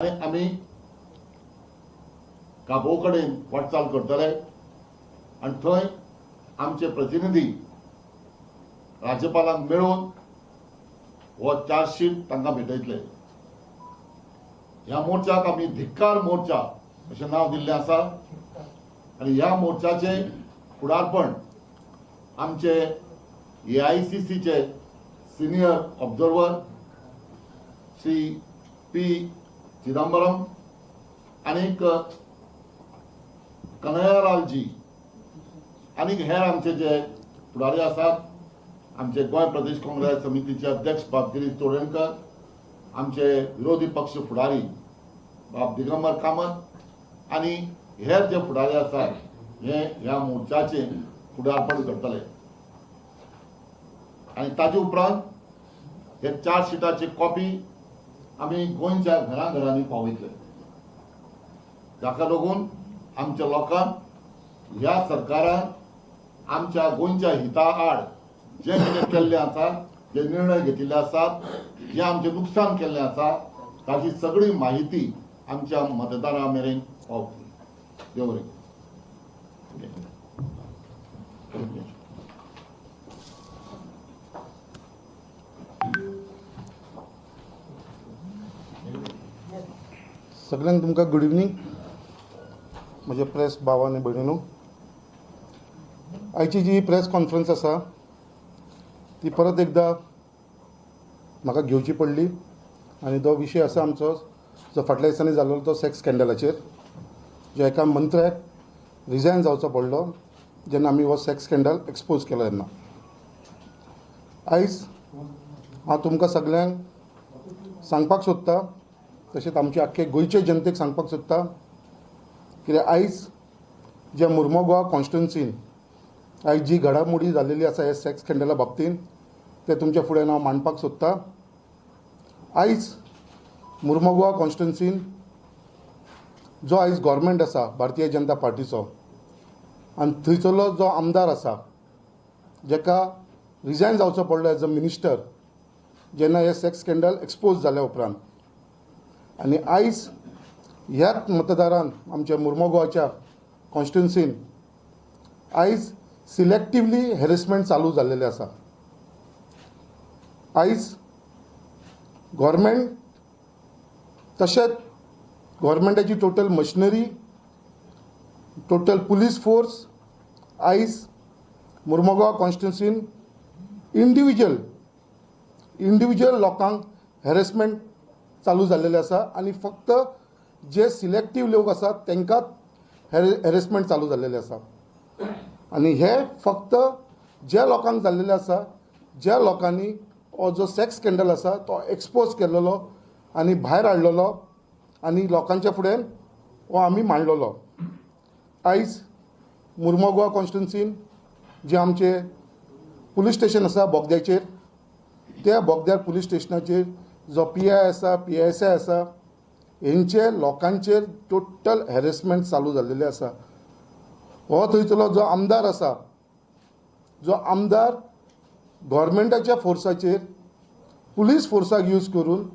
आनी आमी काबो कडेन वाटचाल करतले आनी थंय आमचे प्रतिनिधी राज्यपालांक मेळून हो चार्जशीट तांकां भेटयतले. ह्या मोर्चाक आमी धिक्कार मोर्चा अशें नांव दिल्लें आसा आनी ह्या मोर्चाचें फुडारपण आमचे AICCचे senior observer Shri P Chidambaram आनीक कन्हैयालालजी आनीक हेर आमचे जे फुडारी आसात, आमचे गोंय प्रदेश काँग्रेस समितीचे अध्यक्ष बाब गिरीश चोडणकर, आमचे विरोधी पक्ष फुडारी बाब दिगंबर कामत आनी हेर जे फुडारी आसात हे ह्या मोर्चाचें फुडारपण करतले. आनी ताजे उपरांत हे चार्जशिटाची कॉपी आमी गोंयच्या घराघरांनी पावयतले, जाका लागून आमच्या लोकांक ह्या सरकारान आमच्या गोंयच्या हिता आड जे कितें केल्लें आसा, जे निर्णय घेतिल्ले आसात, जे आमचें लुकसाण केल्लें आसा ताची सगळी माहिती आमच्या मतदारां मेरेन पावतली. देव बरें. सगळ्यांक तुमकां गुड इवनींग. म्हजे प्रेस भाव आनी भयणीनो, आयची जी प्रेस कॉन्फरन्स आसा ती परत एकदां म्हाका घेवची पडली आनी तो विशय आसा आमचो जो फाटल्या दिसांनी जाल्लो तो सेक्स स्कँडलाचेर, जो एका मंत्र्याक रिजायन जावचो पडलो जेन्ना आमी हो सेक्स स्कँडल एक्सपोज केलो तेन्ना. आयज हांव तुमकां सगल्यांक सांगपाक सोदता, तशेंच आमचे आख्खे गोंयचे जनतेक सांगपाक सोदता कित्याक आयज ज्या मुर्मो गोवा कॉन्स्टिट्युन्सीन आयज जी घडामोडी जाल्लेली आसा ह्या सेक्स स्कँडला बाबतीन ते तुमच्या फुड्यान हांव मांडपाक सोदता. आयज मुर्मो गोवा कॉन्स्टिट्युन्सीन जो आयज गव्हर्मेंट आसा भारतीय जनता पार्टीचो आनी थंयसरलो जो आमदार आसा जेका रिजायन जावचो पडलो एज अ मिनिस्टर जेन्ना हे सेक्स स्कँडल एक्सपोज जाल्या उपरांत, आनी आयज ह्याच मतदारान आमच्या मुर्मो गोवाच्या कॉन्स्टिट्युन्सीन आयज सिलेक्टिवली हॅरेसमेंट चालू जाल्लेलें आसा. आयज गव्हर्मेंट तशेंच गव्हर्मेंटाची total machinery, total police force आयज मुर्मो गोवा कॉन्स्टिट्युन्सीन इंडिविज्युअल लोकांक हॅरेसमेंट चालू जाल्लेलें आसा आनी फक्त जे सिलेक्टीव लोक आसात तांकां हॅरेसमेंट चालू जाल्लेलें आसा. आनी हे फक्त ज्या लोकांक जाल्लेलें आसा ज्या लोकांनी हो जो सेक्स स्कँडल आसा तो एक्सपोज केल्लो आनी भायर हाडलेलो आनी लोकांच्या फुडें हो आमी मांडलेलो. आयज मुर्मो गोवा कॉन्स्टिट्युन्सीन जे आमचे पुलीस स्टेशन आसा बोगद्याचेर, त्या बोगद्यार पुलीस स्टेशनाचेर जो PI आसा, PSI आसा, हेंचे लोकांचेर टोटल हॅरेसमेंट चालू जाल्लेलें आसा. हो थंयसरलो जो आमदार आसा, जो आमदार गव्हर्मेंटाच्या फोर्साचेर पुलीस फोर्साक यूज करून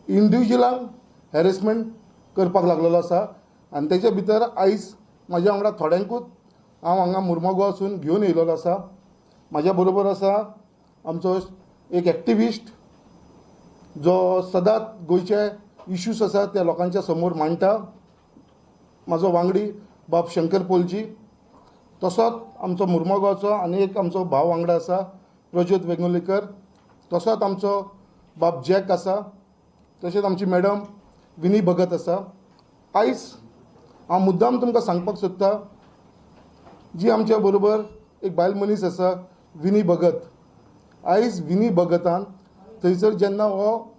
इंडिविज्युअलांक हॅरेसमेंट करपाक लागलेलो आसा. आनी तेच्या भितर आयज म्हाज्या वांगडा थोड्यांकूच हांव हांगा मुर्मो गोवासून घेवन येयलेलो आसा. म्हाज्या बरोबर आसा आमचो एक एक्टिविस्ट जो सदांच गोंयचे इश्यूज आसा त्या लोकांच्या समोर मांडटा, म्हाजो वांगडी बाब शंकर पोलजी, तसोच आमचो मुर्मो गोवाचो आनी एक आमचो भाव वांगडा आसा प्रज्योत वेंगुर्लेकर, तसोच आमचो बाब जॅक आसा, तशेंच आमची मॅडम विनी भगत आसा. आयज हांव मुद्दाम तुमकां सांगपाक सोदता, जी आमच्या बरोबर एक बायल मनीस आसा विनी भगत, आयज विनी भगतान थंयसर जेन्ना हो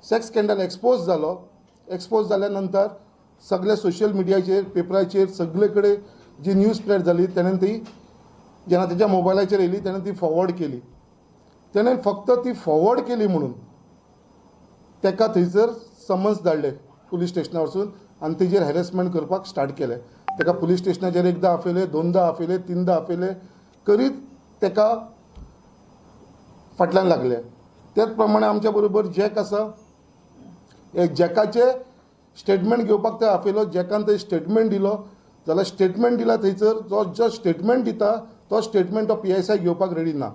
सेक्स स्कँडल एक्सपोज जालो, एक्सपोज जाल्या नंतर सगळे सोशल मिडियाचेर, पेपराचेर सगळे कडेन जी न्यूज स्प्रेड जाली तेणें ती जेन्ना तेच्या मोबायलाचेर येयली तेणें ती फॉरवर्ड केली. तेणें फक्त ती फॉरवर्ड केली म्हणून तेका थंयसर समन्स धाडले पुलीस स्टेशनार वचून आनी तेजेर हॅरेसमेंट करपाक स्टार्ट केलें. तेका पुलीस स्टेशनाचेर एकदां आपयले, दोनदां आपयले, तिनदां आपयले करीत तेका फाटल्यान लागले. त्याच प्रमाणे आमच्या बरोबर जॅक आसा, हे जॅकाचे स्टेटमेंट घेवपाक थंय आपयलो. जॅकान थंय स्टेटमेंट दिलो जाल्यार स्टेटमेंट दिला थंयसर जो जो स्टेटमेंट दिता तो स्टेटमेंट तो पी एस I घेवपाक रेडी ना.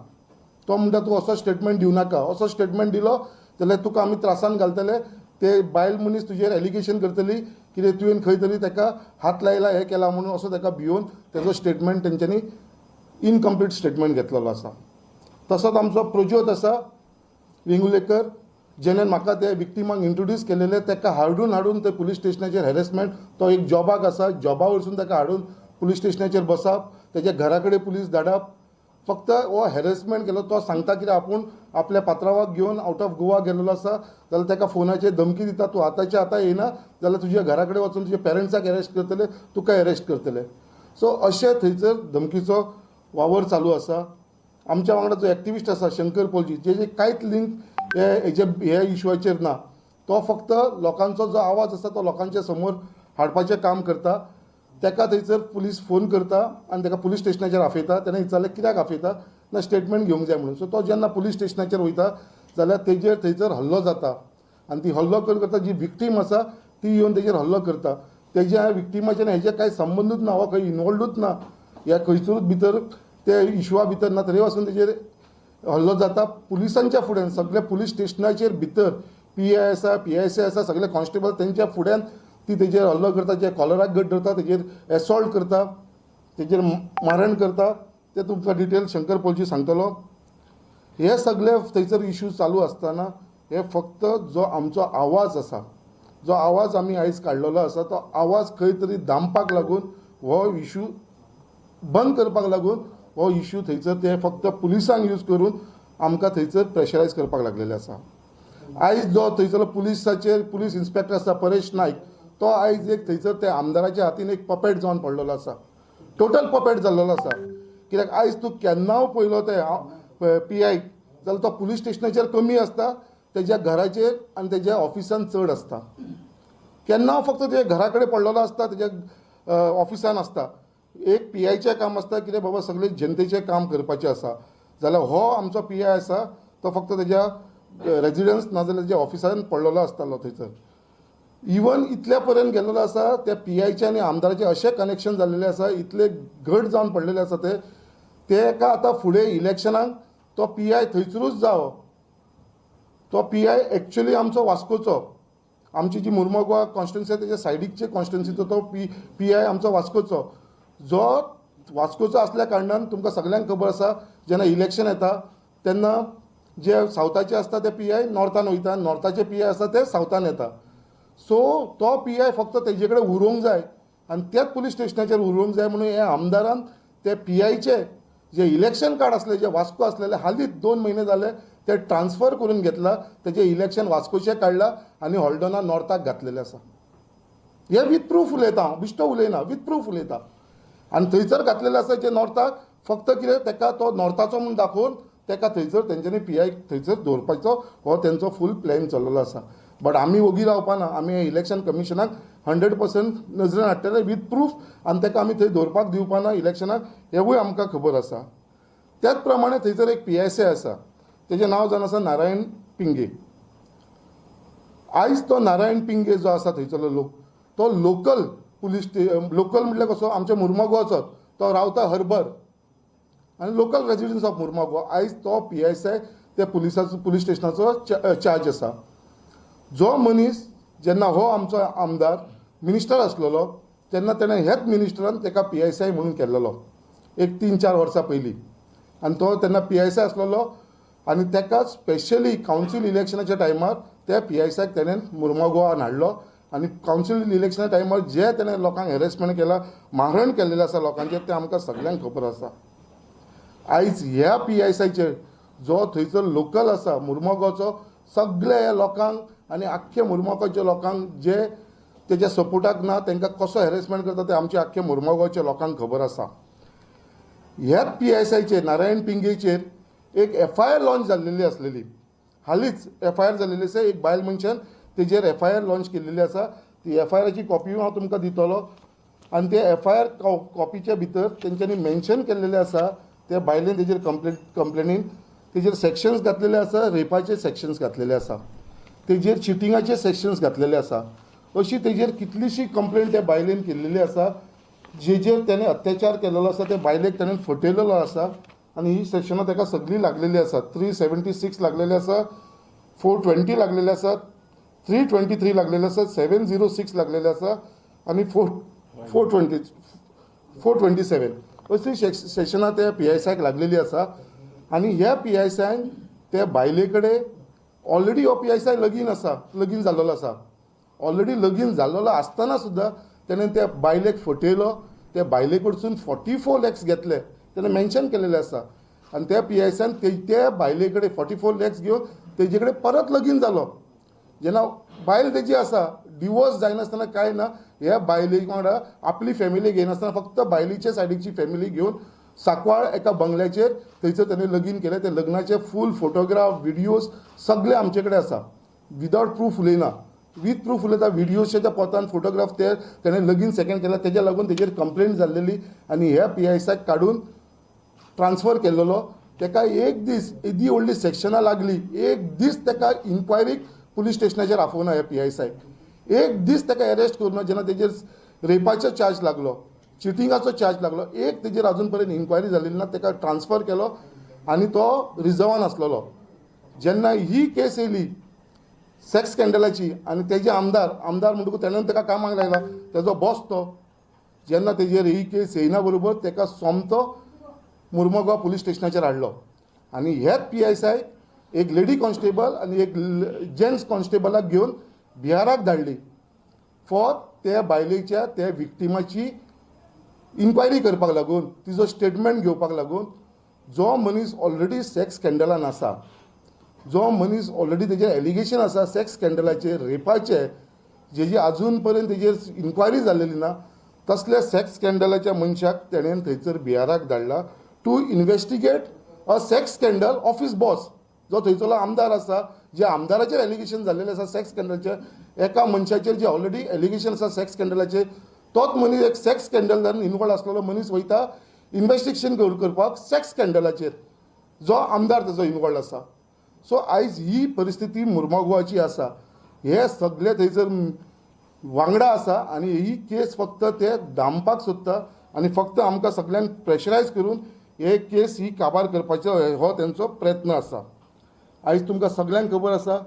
तो म्हणटा, तूं असो स्टेटमेंट दिवं नाका, असो स्टेटमेंट दिलो जाल्यार तुका आमी त्रासान घालतले, ते बायल मनीस तुजेर एलिगेशन करतली कितें तुवें खंय तरी ताका हात लायला, हें केलां म्हणून. असो ताका भियोवन तेजो स्टेटमेंट तेंच्यांनी इनकम्प्लीट स्टेटमेंट घेतलेलो आसा. तसोच आमचो प्रज्योत आसा वेंगुलेकर, जेणे म्हाका ते विक्टिमाक इंट्रोड्यूस केलेले, ताका हाडून हाडून ते पुलीस स्टेशनाचेर हॅरेसमेंट. तो एक जॉबाक आसा, जॉबा वरसून ताका हाडून पुलीस स्टेशनाचेर बसप, तेज्या घरा कडेन पुलीस धाडप, फक्त हो हॅरेसमेंट केलो. तो सांगता कितें, आपूण आपल्या पात्रावाक घेवन आवट ऑफ गोवा गेल्लो आसा, जाल्यार ताका फोनाचेर धमकी दिता, तूं आतांच्या आतां येयना जाल्यार तुज्या घरा कडेन वचून तुज्या पेरंट्साक एरेस्ट करतले, तुका एरेस्ट करतले. सो अशें थंयसर धमकीचो वावर चालू आसा. आमच्या वांगडा जो एक्टिविस्ट आसा शंकर पोलजी, जेजे कांयच लिंक हे हेजे हे इशूचेर ना, तो फक्त लोकांचो जो आवाज आसा तो लोकांच्या समोर हाडपाचें काम करता. ताका थंयसर पुलीस फोन करता आनी ताका पुलीस स्टेशनाचेर आपयता. तेणें विचारलें, कित्याक आपयता? ना, स्टेटमेंट घेवंक जाय म्हणून. सो तो जेन्ना पुलीस स्टेशनाचेर वयता जाल्यार तेजेर थंयसर हल्लो जाता आनी ती हल्लो करून करता, जी विक्टीम आसा ती येवन तेजेर हल्लो करता. तेज्या विक्टिमाचे आनी हेजे कांय संबंदूच ना, हो खंय इनवॉल्वडूच ना, ह्या खंयसरूच भितर ते इशुआ भितर ना, तरी पासून तेजेर हल्लो जाता पुलिसांच्या फुड्यान. सगळे पुलीस स्टेशनाचेर भितर पी I आसा, पी एस I आसा, सगळे कॉन्स्टेबल, तेंच्या फुड्यान ती तेजेर हल्लो करता, जे कॉलराक घट धरता, तेजेर एसॉल्ट करता, तेजेर मारण करता. ते तुमकां डिटेल शंकर पोलजी सांगतलो. हे सगळे थंयसर इशू चालू आसतना हे फक्त जो आमचो आवाज आसा, जो आवाज आमी आयज काडलेलो आसा, तो आवाज खंय तरी दामपाक लागून, हो इशू बंद करपाक लागून, हो इशू थंयसर ते फक्त पुलिसांक यूज करून आमकां थंयसर प्रेशरायज करपाक लागलेले आसा. आयज जो थंयसर पुलिसाचेर पुलीस इन्स्पेक्टर आसा परेश नायक, तो आयज एक थंयसर त्या आमदाराच्या हातीन एक पपेट जावन पडलेलो आसा, टोटल पपेट जाल्लेलो आसा. कित्याक आयज तूं केन्ना पळयलो ते पी I जाल्यार तो पुलीस स्टेशनाचेर कमी आसता, तेज्या घराचेर आनी तेज्या ऑफिसान चड आसता. केन्ना फक्त ते घरा कडेन पडलेलो आसता, तेज्या ऑफिसान आसता. एक पी आयचें काम आसता कितें बाबा, सगळे जनतेचें काम करपाचें आसा, जाल्यार हो आमचो पी I आसा तो फक्त तेज्या रेजिडन्स नाजाल्यार तेज्या ऑफिसान पडलेलो आसतालो थंयसर. इवन इतल्या पर्यंत गेल्लेलो आसा, त्या पी आयचे आनी आमदाराचे अशें कनेक्शन जाल्लेलें आसा, इतले घट जावन पडलेले आसा ते तेका आतां फुडें इलेक्शनाक तो पी I थंयसरूच जावो. तो पी I actually आमचो वास्कोचो, आमची जी मुर्मोगोवा कॉन्स्टिट्युन्सी आसा तेच्या सायडीकचे कॉन्स्टिट्युन्सीचो तो पी पी I आमचो वास्कोचो. जो वास्कोचो आसल्या कारणान तुमकां सगल्यांक खबर आसा, जेन्ना इलेक्शन येता तेन्ना जे सावथाचे आसता ते पी I नॉर्थान वयता, नॉर्थाचे पी I आसता ते सावथान येता. सो तो पी I फक्त तेजे कडेन उरोवंक जाय आनी त्याच पुलीस स्टेशनाचेर उरोवंक जाय म्हणून हे आमदारान ते पी आयचे जे इलेक्शन कार्ड आसले, जे वास्को आसलेले, हालींच 2 म्हयने जाले ते ट्रान्सफर करून घेतला, तेजें इलेक्शन वास्कोचें काडलां आनी हॉल्डोना नॉर्थाक घातलेलें आसा. हे विथ प्रूफ उलयता हांव, बिश्टो उलयना, विथ प्रूफ उलयता. आनी थंयसर घातलेलें आसा जे नॉर्थाक, फक्त कितें तेका तो नॉर्थाचो म्हूण दाखोवन तेका थंयसर तेंच्यांनी पी I थंयसर दवरपाचो हो तेंचो फूल प्लॅन चल्लेलो आसा. बट आमी ओगी रावपाना. आमी इलेक्शन कमिशनाक 100% नजरेन हाडटले विथ प्रूफ आनी तेका आमी थंय दवरपाक दिवपाना इलेक्शनाक, हेवूय आमकां खबर आसा. त्याच प्रमाणे थंयसर एक पी एस I आसा, तेजें नांव जावन आसा नारायण पिंगे. आयज तो नारायण पिंगे जो आसा थंयसरलो लोक, तो लोकल पुलीस लोकल म्हटल्यार कसो, आमच्या मुर्मोगांवचो, तो रावता हर्बर आनी लोकल रेजिडन्स ऑफ मुर्मोगांव. आयज तो पी एस I त्या पुलिसाचो पुलीस स्टेशनाचो चार्ज आसा. जो मनीस जेन्ना हो आमचो आमदार मिनिस्टर आसलेलो तेन्ना तेणें ह्याच मिनिस्टरान तेका पी एस I म्हणून केल्लेलो एक 3-4 वर्सां पयलीं आनी तो तेन्ना पी एस I आसलेलो आनी तेका स्पेशली कावन्सील इलेक्शनाच्या टायमार त्या पी एस आयक तेणें मुर्मोगांवान हाडलो आनी कावन्सील इलेक्शना टायमार जे तेणें लोकांक हॅरेसमेंट केला, मारण केल्लेलें आसा लोकांचेर, तें आमकां सगल्यांक खबर आसा. आयज ह्या पी एस आयचेर जो थंयसर लोकल आसा मुर्मोगांवचो, सगळे ह्या लोकांक आनी आख्खे मुर्मोगांवच्या लोकांक जे तेज्या सपोर्टाक ना तांकां कसो हॅरेसमेंट करता तें आमच्या आख्खे मुर्मोगांवच्या लोकांक खबर आसा. ह्याच पी एस आयचेर नारायण पिंगेचेर एक एफ I R launch जाल्लेली आसलेली, हालींच एफ I R जाल्लेली आसा. एक बायल मनशान तेजेर एफ I R launch केल्लेली आसा. ती एफ I आराची कॉपी हांव तुमकां दितलो आनी ते एफ I R कॉपीच्या भितर तेंच्यांनी मेन्शन केल्लेलें आसा, त्या बायलेन तेजेर कंप्लेनीन तेजेर सेक्शन्स घातलेले आसा, रेपाचे सेक्शन्स घातलेले आसा, तेजेर चिटिंगाचे सेक्शन्स घातलेले आसा. अशी तेजेर कितलीशी कंप्लेंट त्या बायलेन केल्लेली आसा, जेजेर तेणें अत्याचार केलेलो आसा, त्या बायलेक तेणें फटयलेलो आसा. आनी ही सेक्शनां ताका सगळीं लागलेली आसा. 376 लागलेली आसा, 420 लागलेले आसा, 323 लागलेले आसा, 706 लागलेले आसा आनी 427 अशी सेशनां त्या पी एस आयक लागलेली आसा. आनी ह्या पी एस आयन त्या बायले कडेन ऑलरेडी हो पी एस I लगीन आसा, लगीन जाल्लो आसा. ऑलरेडी लगीन जाल्लो आसतना सुद्दां तेणें त्या बायलेक फटयलो. त्या बायले कडसून 44 लॅक्स घेतले, तेणें मेन्शन केलेलें आसा. आनी त्या पी एस आयन त्या बायले कडेन 44 लॅक्स घेवन तेजे कडेन परत लगीन जालो. जेन्ना बायल तेजी आसा, डिवोर्स जायनासतना कांय ना, ह्या बायले वांगडा आपली फॅमिली घेयनासतना फक्त बायलेच्या सायडीची फॅमिली घेवन सांकवाळ एका बंगल्याचेर थंयसर तेणें लगीन केलें. ते लग्नाचे फूल फोटोग्राफ, व्हिडियोज सगळे आमचे कडेन आसा. विदावट प्रूफ उलयना, वीथ प्रूफ उलयता. व्हिडियोजच्या त्या पोतान फोटोग्राफ ते तेणें लगीन सेकेंड केला, तेज्या लागून तेजेर कंप्लेंट जाल्लेली आनी ह्या पी एस आयक काडून ट्रान्सफर केल्लो. तेका एक दीस येदी व्हडली सेक्शनां लागली, एक दीस तेका इन्क्वायरीक पुलीस स्टेशनाचेर आफोवना ह्या पी एस आयक, एक दीस ताका एरेस्ट करूना. जेन्ना तेजेर रेपाचो चार्ज लागलो, चिटिंगाचो चार्ज लागलो, एक तेजेर अजून पर्यंत इन्क्वायरी जालेली ना. ताका ट्रान्सफर केलो आनी तो रिजर्वान आसलेलो. जेन्ना ही केस येयली सेक्स स्कँडलाची आनी तेजे आमदार, आमदार म्हणटकूच तेणें ताका कामाक लायला, तेजो बॉस तो. जेन्ना तेजेर ही केस येयना बरोबर ताका सोमतो मुर्मगांव पुलीस स्टेशनाचेर हाडलो आनी हेच पी एस I एक लेडी कॉन्स्टेबल आनी एक जेंट्स कॉन्स्टेबलाक घेवन बिहाराक धाडली फॉर त्या बायलेच्या त्या विक्टिमाची इन्क्वायरी करपाक लागून, तिजो स्टेटमेंट घेवपाक लागून. जो मनीस ऑलरेडी सेक्स स्कँडलान आसा, जो मनीस ऑलरेडी तेजेर एलिगेशन आसा सेक्स स्कँडलाचेर, रेपाचे, जेजी अजून पर्यंत तेजेर इन्क्वायरी जाल्लेली ना, तसल्या सेक्स स्कँडलाच्या मनशाक तेणेन थंयसर बिहाराक धाडला to investigate a sex scandal of his boss, जो थंयसरलो आमदार आसा, जे आमदाराचेर एलिगेशन जाल्लेलें आसा सेक्स स्कँडलाचेर, एका मनशाचेर जे ऑलरेडी एलिगेशन आसा सेक्स स्कँडलाचेर, तोच मनीस एक सेक्स स्कँडलान इनवॉल्व आसलेलो मनीस वयता इन्वेस्टिगेशन करपाक सेक्स स्कँडलाचेर, जो आमदार तेजो इनवॉल्व आसा. सो आयज ही परिस्थिती मुर्मगांवाची आसा. हे सगळे थंयसर वांगडा आसा आनी ही केस फक्त ते दामपाक सोदता आनी फक्त आमकां सगळ्यांक प्रेशरायज करून हे केस ही काबार करपाचो हो तेंचो प्रयत्न आसा. आयज तुमकां सगळ्यांक खबर आसा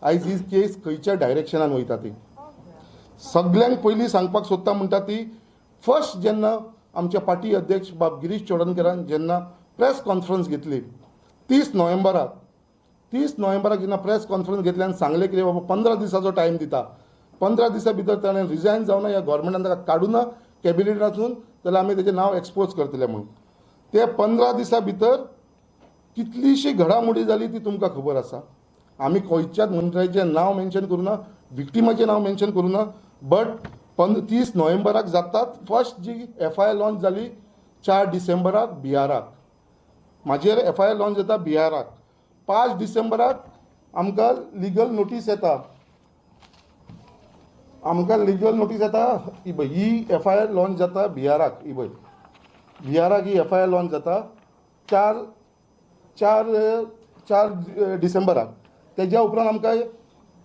आयज ही केस खंयच्या डायरेक्शनान वयता ती. सगळ्यांक पयलीं सांगपाक सोदता म्हणटा ती, फर्स्ट जेन्ना आमच्या पार्टी अध्यक्ष बाब गिरीश चोडणकरान जेन्ना प्रेस कॉन्फरन्स घेतली 30 नोव्हेंबराक, 30 नोव्हेंबराक जेन्ना प्रेस कॉन्फरन्स घेतली आनी सांगलें कितें बाबा 15 दिसाचो टायम दिता, 15 दिसां भितर ताणें रिजायन जावना ह्या गव्हर्मेंटान ताका काडूना कॅबिनेटांतून जाल्यार आमी तेजें नांव एक्सपोज करतले म्हणून. ते 15 दिसां भितर कितलीशी घडामोडी जाली ती तुमकां खबर आसा. आमी खंयच्याच मंत्र्याचें नांव मेन्शन करूना, विक्टिमाचें नांव मेन्शन करूना, बट 30 नोव्हेंबराक जातात फर्स्ट जी एफ I R launch जाली 4 डिसेंबराक बिहाराक, म्हाजेर एफ I R launch जाता बिहाराक. 5 डिसेंबराक आमकां लिगल नोटीस येता, आमकां लिगल नोटीस येता ही पळय ही एफ I R launch जाता बिहाराक, ही पळय बिहाराक ही एफ I R launch जाता 4 डिसेंबराक. तेज्या उपरांत आमकां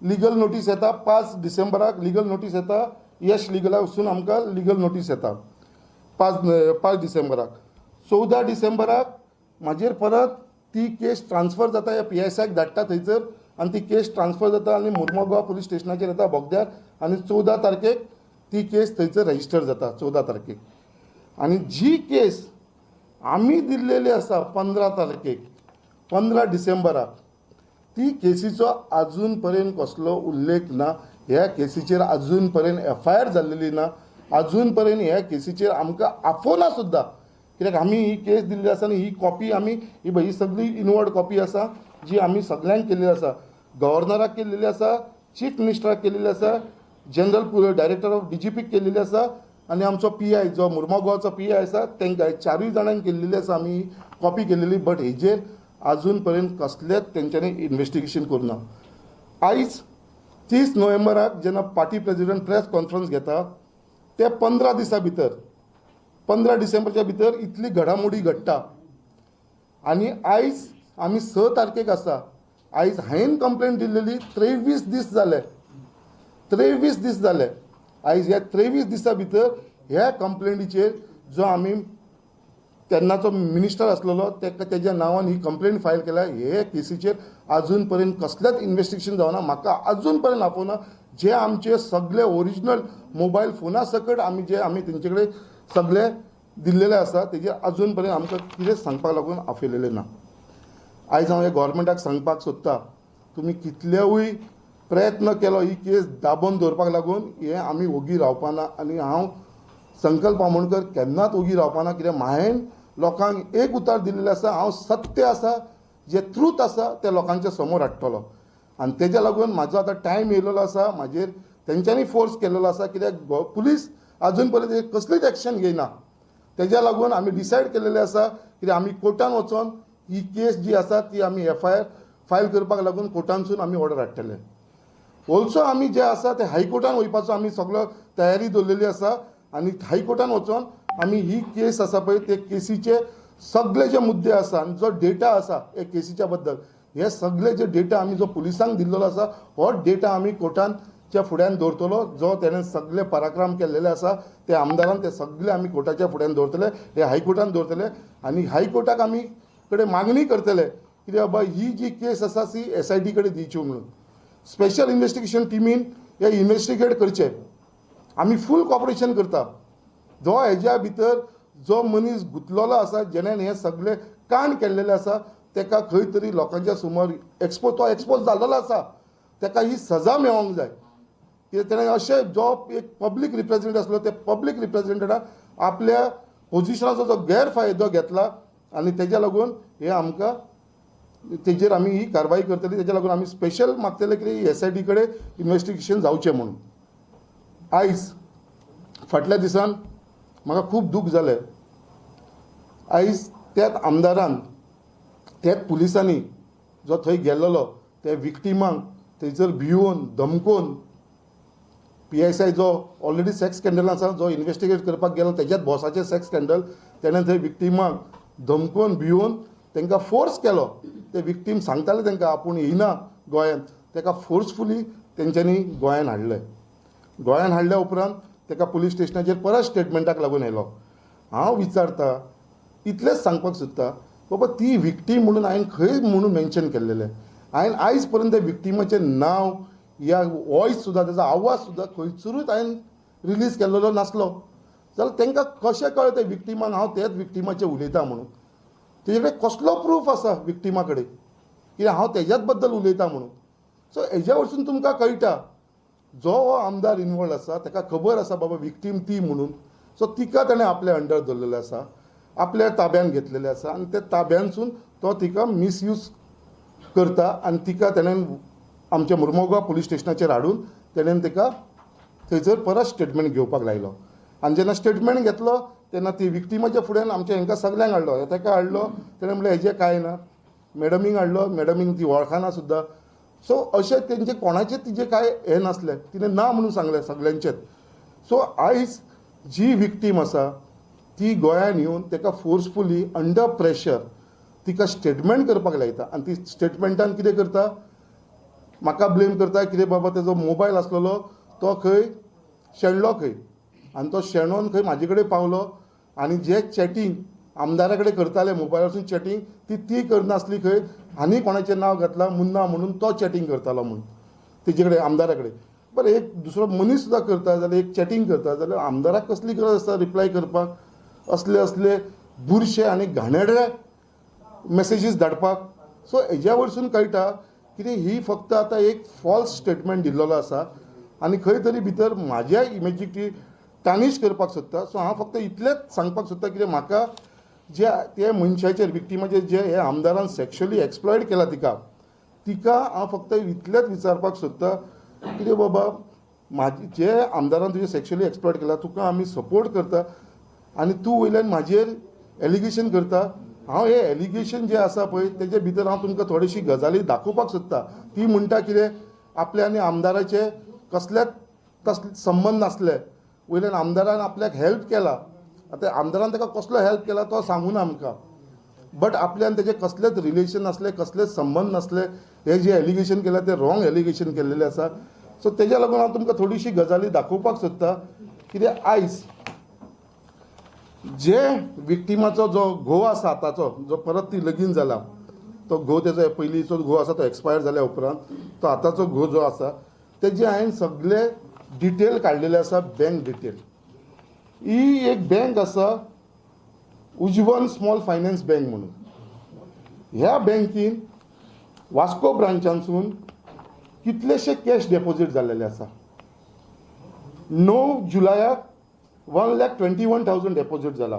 लिगल नोटीस येता 5 डिसेंबराक लिगल नोटीस येता, यश लिगला वचून आमकां लिगल नोटीस येता 5 डिसेंबराक. 14 डिसेंबराक म्हाजेर परत ती केस ट्रान्सफर जाता, ह्या पी एस आयक धाडटा थंयसर आनी ती केस ट्रान्सफर जाता आनी मुर्मगांव पुलीस स्टेशनाचेर येता बोगद्यार आनी 14 तारखेक ती केस थंयसर रजिस्टर जाता 14 तारखेक. आनी जी केस आमी दिल्लेली आसा 15 तारखेक, 15 डिसेंबराक, ती केसीचो अजून पर्यंत कसलो उल्लेख ना. ह्या केसीचेर अजून पर्यंत एफ I R जाल्लेली ना, अजून पर्यंत ह्या केसीचेर आमकां आफोना सुद्दां, कित्याक आमी ही केस दिल्ली आसा आनी ही कॉपी आमी ही पळय ही सगळी इनवर्ड कॉपी आसा जी आमी सगळ्यांक केल्ली आसा, गव्हर्नराक केल्लेली आसा, चीफ मिनिस्टराक केल्लेली आसा, जनरल डायरेक्टर ऑफ डीजीपीक केल्लेली आसा आनी आमचो पी I जो मुर्मगांवचो पी I आसा तांकां 4 जाणांक केल्लेली आसा आमी कॉपी केल्लेली, बट हेजेर अजून पर्यंत कसलेच तेंच्यांनी इन्वेस्टिगेशन करूं ना. आयज 30 नोव्हेंबराक जेन्ना पार्टी प्रेजिडेंट प्रेस कॉन्फरन्स घेता ते 15 दिसां भितर, 15 डिसेंबरच्या भितर इतली घडामोडी घडटा आनी आयज आमी 6 तारखेक आसा. आयज हांवें कंप्लेन दिल्लेली 23 दीस जाले, 23 दीस जाले. आयज ह्या 23 दिसां भितर ह्या कंप्लेनीचेर जो आमी तेन्नाचो मिनिस्टर आसलेलो तेका तेज्या नांवान ही कंप्लेन फायल केल्या. हे केसीचेर आजून पर्यंत कसलेंच इन्वेस्टिगेशन जावना. म्हाका आजून पर्यंत आपोवना. जे आमचे सगळे ओरिजिनल मोबायल फोना सकट आमी जे आमी तेंचे कडेन सगळे दिल्लेले आसा तेजेर आजून पर्यंत आमकां कितेंच सांगपाक लागून आपयलेलें ना. आयज हांव ह्या गोवोरमेंटाक सांगपाक सोदता, तुमी कितलेवूय प्रयत्न केलो ही केस दाबोवन दवरपाक लागून, हें आमी ओगी रावपाना. आनी हांव संकल्प आमोणकर केन्नाच ओगी रावपाना, कित्याक हांवें लोकांक एक उतार दिल्लें आसा, हांव सत्य आसा, जें ट्रूथ आसा तें लोकांच्या समोर हाडटलो. आनी तेज्या लागून म्हाजो आतां टायम येयलेलो आसा, म्हाजेर तेंच्यांनी फोर्स केल्लो आसा, कित्याक पुलीस आजून पर्यंत कसलीच एक्शन घेयना. तेज्या लागून आमी डिसायड केल्लें आसा कित्याक आमी कोर्टान वचोन ही केस जी आसा ती आमी एफआयआर फायल करपाक लागून कोर्टानसून आमी ऑर्डर हाडटले. ऑल्सो आमी जे आसा ते हायकोर्टान वयपाचो आमी सगळो तयारी दवरलेली आसा आनी हायकोर्टान वचोन आमी ही केस आसा पळय ते केसीचे सगळे जे मुद्दे आसा आनी जो डेटा आसा हे केसीच्या बद्दल, हे सगळे जे डेटा आमी जो पुलिसांक दिल्लो आसा हो डेटा आमी कोर्टाच्या फुड्यान दवरतलो. जो तेणें सगळे पराक्रम केल्लेले आसा ते आमदारान ते सगळे आमी कोर्टाच्या फुड्यान दवरतले, हे हायकोर्टान दवरतले. आनी हायकोर्टाक आमी कडेन मागणी करतले कित्याक बाबा ही जी केस आसा ती एसआयटी कडेन दिवची म्हणून, स्पेशल इन्वेस्टिगेशन टिमीन हे इन्वेस्टिगेट करचें. आमी फूल कॉपरेशन करता. जो हेज्या भितर जो मनीस गुंतलेलो आसा, जेणें हें सगळें कांड केल्लेलें आसा, तेका खंय तरी लोकांच्या समोर एक्सपोज, तो एक्सपोज जाल्लो आसा, तेका ही सजा मेळोंक जाय. कित्याक तेणें अशें जो एक पब्लीक रिप्रेजेंटेटिव आसलो त्या पब्लीक रिप्रेजेंटेटिवान आपल्या पोजिशनाचो जो गैरफायदो घेतला आनी तेज्या लागून हे आमकां तेजेर आमी ही कारवाई करतली. तेज्या लागून आमी स्पेशल मागतले की एसआयटी कडेन इन्वेस्टिगेशन जावचें म्हणून. आयज फाटल्या दिसान म्हाका खूब दूख जालें. आयज त्याच आमदारान, त्याच पुलिसांनी जो थंय गेल्लो त्या विक्टिमांक थंयसर भियोवन धमकोवन, पीएसआय जो ऑलरेडी सेक्स स्कँडल आसा, जो इन्वेस्टिगेट करपाक गेलो तेज्याच बॉसाचें सेक्स स्कँडल, तेणें थंय विक्टिमांक धमकोवन भियोवन तांकां फोर्स केलो. ते विक्टीम सांगताले तांकां आपूण येयना गोंयांत, ताका फोर्सफुली तेंच्यांनी गोंयान हाडलें. गोंयान हाडल्या उपरांत ताका पुलीस स्टेशनाचेर परत स्टेटमेंटाक लागून येयलो. हांव विचारता, इतलेंच सांगपाक सोदता, बाबा ती विक्टीम म्हणून हांवें खंय म्हणून मेन्शन केल्लेलें? हांवें आयज पर्यंत त्या विक्टिमाचें नांव या वॉयस सुद्दां, तेजो आवाज सुद्दां खंयसरूच हांवें रिलीज केल्लो नासलो. जाल्यार तांकां कशें कळ्ळें त्या विक्टिमाक हांव त्याच विक्टिमाचें उलयतां म्हणून? तेजे कडेन कसलो प्रूफ आसा विक्टिमा कडेन की हांव तेज्याच बद्दल उलयतां म्हणून? सो हेज्या वरसून तुमकां कळटा जो हो आमदार इनवॉल्व आसा ताका खबर आसा बाबा विक्टीम ती म्हणून. सो तिका ताणें आपल्या अंडर दवरलेलें आसा, आपल्या ताब्यान घेतलेलें आसा आनी त्या ताब्यानसून तो तिका मिसयूज करता आनी तिका ताणें आमच्या मुर्मोगांव पुलीस स्टेशनाचेर हाडून ताणें तिका थंयसर परत स्टेटमेंट घेवपाक लायलो. आनी जेन्ना स्टेटमेंट घेतलो तेन्ना ती विक्टिमाच्या फुड्यान आमच्या हेंकां सगल्यांक हाडलो, ताका हाडलो, ताणें म्हणलें हेजें कांय ना, मॅडमींक हाडलो, मॅडमींक ती वळखना सुद्दां. सो अशें तेंचे कोणाचें तिजें कांय हें नासलें, तिणें ना म्हणून सांगलें सगल्यांचेच. सो आयज जी विक्टीम आसा ती गोंयान येवन ताका फोर्सफुली अंडर प्रेशर तिका स्टेटमेंट करपाक लायता आनी ती स्टेटमेंटान कितें करता, म्हाका ब्लेम करता कितें बाबा तेजो मोबायल आसलेलो तो खंय शेणलो खंय, आनी तो शेणोन खंय म्हाजे कडेन पावलो आनी जे चॅटींग आमदारा कडेन करताले मोबायलासून चॅटींग ती ती करनासली खंय, आनी कोणाचें नांव घातलां मुन्ना म्हणून तो चॅटींग करतालो म्हणून तेजे कडेन आमदारा कडेन. बरें, एक दुसरो मनीस सुद्दां करता जाल्यार एक चॅटींग करता जाल्यार आमदाराक कसली गरज आसता रिप्लाय करपाक असले असले बुरशे आनी घाणेरडे मॅसेजीस धाडपाक? सो हेज्या वरसून कळटा कितें ही फक्त आतां एक फॉल्स स्टेटमेंट दिल्लो आसा आनी खंय तरी भितर म्हाज्या इमेजीक ती टार्निश करपाक सोदता. सो हांव फक्त इतलेंच सांगपाक सोदता कितें म्हाका जे ते मनशाचेर विक्टिमाचेर जे हे आमदारान सेक्शुअली एक्सप्लॉयट केला तिका, तिका हांव फक्त इतलेंच विचारपाक सोदता कितें बाबा म्हाजे जे आमदारान तुजें सेक्शुअली एक्सप्लॉयट केला तुका आमी सपोर्ट करता आनी तूं वयल्यान म्हाजेर एलिगेशन करता. हांव हे एलिगेशन जे आसा पळय तेजे भितर हांव तुमकां थोडेशी गजाली दाखोवपाक सोदता. ती म्हणटा कितें आपल्या आनी आमदाराचे कसल्याच कसले संबंद नासले, वयल्यान आमदारान आपल्याक हेल्प केला. आतां आमदारान ताका कसलो हेल्प केला तो सांगूना आमकां, बट आपल्यान तेजे कसलेच रिलेशन नासले, कसलेच संबंद नासले. हे जे एलिगेशन केलां तें रॉंग एलिगेशन केल्लेलें आसा. सो तेज्या लागून हांव तुमकां थोडीशी गजाली दाखोवपाक सोदता कित्याक आयज जे विक्टिमाचो जो घोव आसा आतांचो जो परत ती लगीन जाला तो घोव तेजो पयलींचो घोव आसा तो एक्सपायर जाल्या उपरांत तो आतांचो घोव जो आसा तेजे हांवें सगळे डिटेल काडलेले आसा, बँक डिटेल. ही एक बँक आसा उज्जीवन स्मॉल फायनान्स बँक म्हणून. ह्या बँकेन वास्को ब्रांचांसून कितलेशे कॅश डेपोजीट जाल्लेले आसा. 9 जुलयाक 1,21,000 डेपोजीट जाला,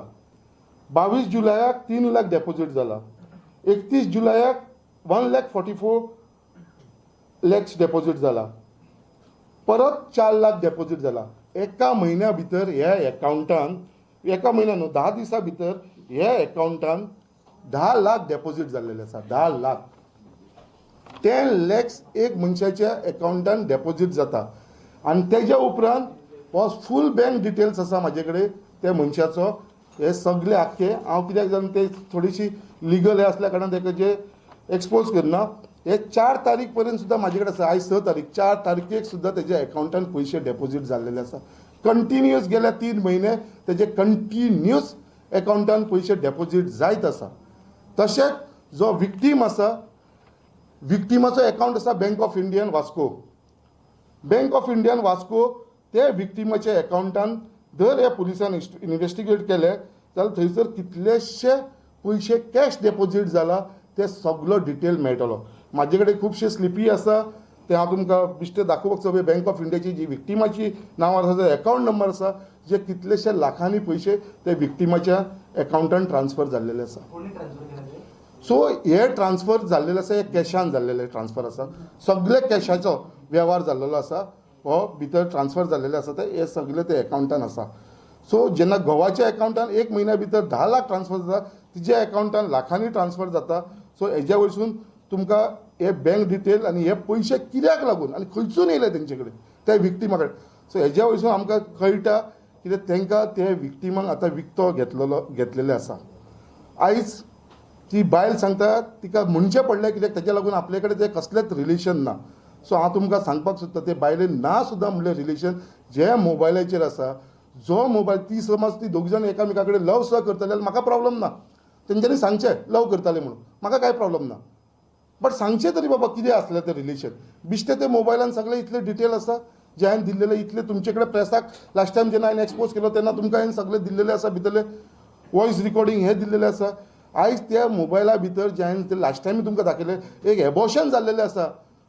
22 जुलयाक 3 लाख डेपोजीट जाला, 31 जुलयाक 1,44,00,000 डेपोजीट जाला, परत 4 लाख डेपोजीट जाला. एका म्हयन्या भितर ह्या एकावंटान, एका म्हयन्या न्हू 10 दिसां भितर ह्या एकावंटान 10 लाख डेपोजीट जाल्लेले आसा. 10 लाख 10 लॅक्स एक मनशाच्या एकावंटान डेपोजीट जाता. आनी तेज्या उपरांत हो फूल बँक डिटेल्स आसा म्हाजे कडेन त्या मनशाचो. हे सगळे आख्खे हांव कित्याक जाण ते थोडीशी लिगल हे आसल्या कारणान तेका जे एक्सपोज करना. हे 4 तारीख पर्यंत सुद्दां म्हाजे कडेन आसा. आयज 6 तारीख, 4 तारखेक सुद्दां तेज्या एकावंटान पयशे डेपोजीट जाल्लेले आसा. कंटिन्युअस गेल्या 3 म्हयने तेजे कंटिन्युअस एकावंटान पयशे डेपोजीट जायत आसा. तशेंच जो विक्टीम आसा, विक्टिमाचो एकावंट आसा bank of Indian Vasco. Bank of Indian Vasco ते विक्टिमाच्या एकावंटान जर ह्या पुलिसान इन्वेस्टिगेट केले जाल्यार थंयसर कितलेशे पयशे कॅश डेपोजीट जाला ते सगलो डिटेल मेळटलो. म्हाजे कडेन खुबशे स्लिपी आसा ते हांव तुमकां बेश्टे दाखोवपाक सोदता. बँक ऑफ इंडियाची जी विक्टिमाची नांवार आसा, एकावंट नंबर आसा, जे कितलेशे लाखांनी पयशे ते विक्टिमाच्या एकावंटान ट्रान्सफर जाल्लेले आसा. सो हे ट्रान्सफर जाल्लेले आसा, हे कॅशान जाल्लेले ट्रान्सफर आसा, सगळे कॅशाचो वेव्हार जाल्लेलो आसा, हो भितर ट्रान्सफर जाल्लेले आसा ते हे सगळे ते एकावंटान आसा. सो जेन्ना घोवाच्या एकावंटान एक म्हयन्या भितर 10 लाख ट्रान्सफर जाता, तिज्या एकावंटान लाखांनी ट्रान्सफर जाता. सो हेज्या वयरसून तुमकां हे बँक डिटेल आनी हे पयशे कित्याक लागून आनी खंयसून येयले तेंचे कडेन त्या विक्टिमा कडेन. सो हेज्या वयरसून आमकां कळटा कित्याक तांकां ते विक्टिमाक आतां विकतो घेतलेले आसा. आयज ती बायल सांगता तिका म्हणचें पडलें कित्याक तेज्या लागून आपले कडेन तें कसलेंच रिलेशन ना. सो हांव तुमकां सांगपाक सोदता ते बायलेन ना सुद्दां म्हणलें रिलेशन जे मोबायलाचेर आसा, जो मोबायल ती समज ती दोग जाण एकामेका कडेन लव सुद्दां करतले जाल्यार म्हाका प्रॉब्लम ना, तेंच्यांनी सांगचें लव करताले म्हणून म्हाका कांय प्रॉब्लम ना, बट सांगचें तरी बाबा कितें आसलें तें रिलेशन. बिश्टें ते मोबायलान सगळें इतलें डिटेल आसा जे हांवें दिल्लेलें इतलें तुमचे कडेन प्रेसाक लास्ट टायम जेन्ना हांवें एक्सपोज केलो तेन्ना तुमकां हांवें सगळें दिल्लेलें आसा, भितरलें वॉयस रिकॉर्डिंग हें दिल्लेलें आसा. आयज त्या मोबायला भितर जे हांवें ते लास्ट टायम तुमकां दाखयलें एक एबॉर्शन जाल्लेलें आसा.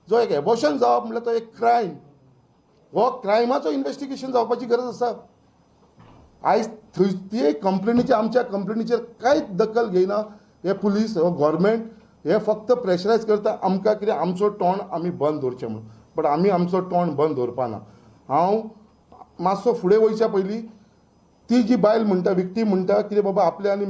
जो एक एबॉर्शन जावप म्हणल्यार तो एक क्रायम, हो क्रायमाचो इन्वेस्टिगेशन जावपाची गरज आसा. आयज थंय ते कंप्लेनीचे आमच्या कंप्लेनीचेर कांयच दखल घेयना हे पुलीस, हो गव्हर्मेंट हे फक्त प्रेशरायज करता आमकां कितें आमचो तोंड आमी बंद दवरचें म्हणून, बट आमी आमचो तोंड बंद दवरपा ना. हांव मातसो फुडें वयच्या पयलीं ती जी बायल म्हणटा, विक्टीम म्हणटा कितें बाबा आपल्या आनी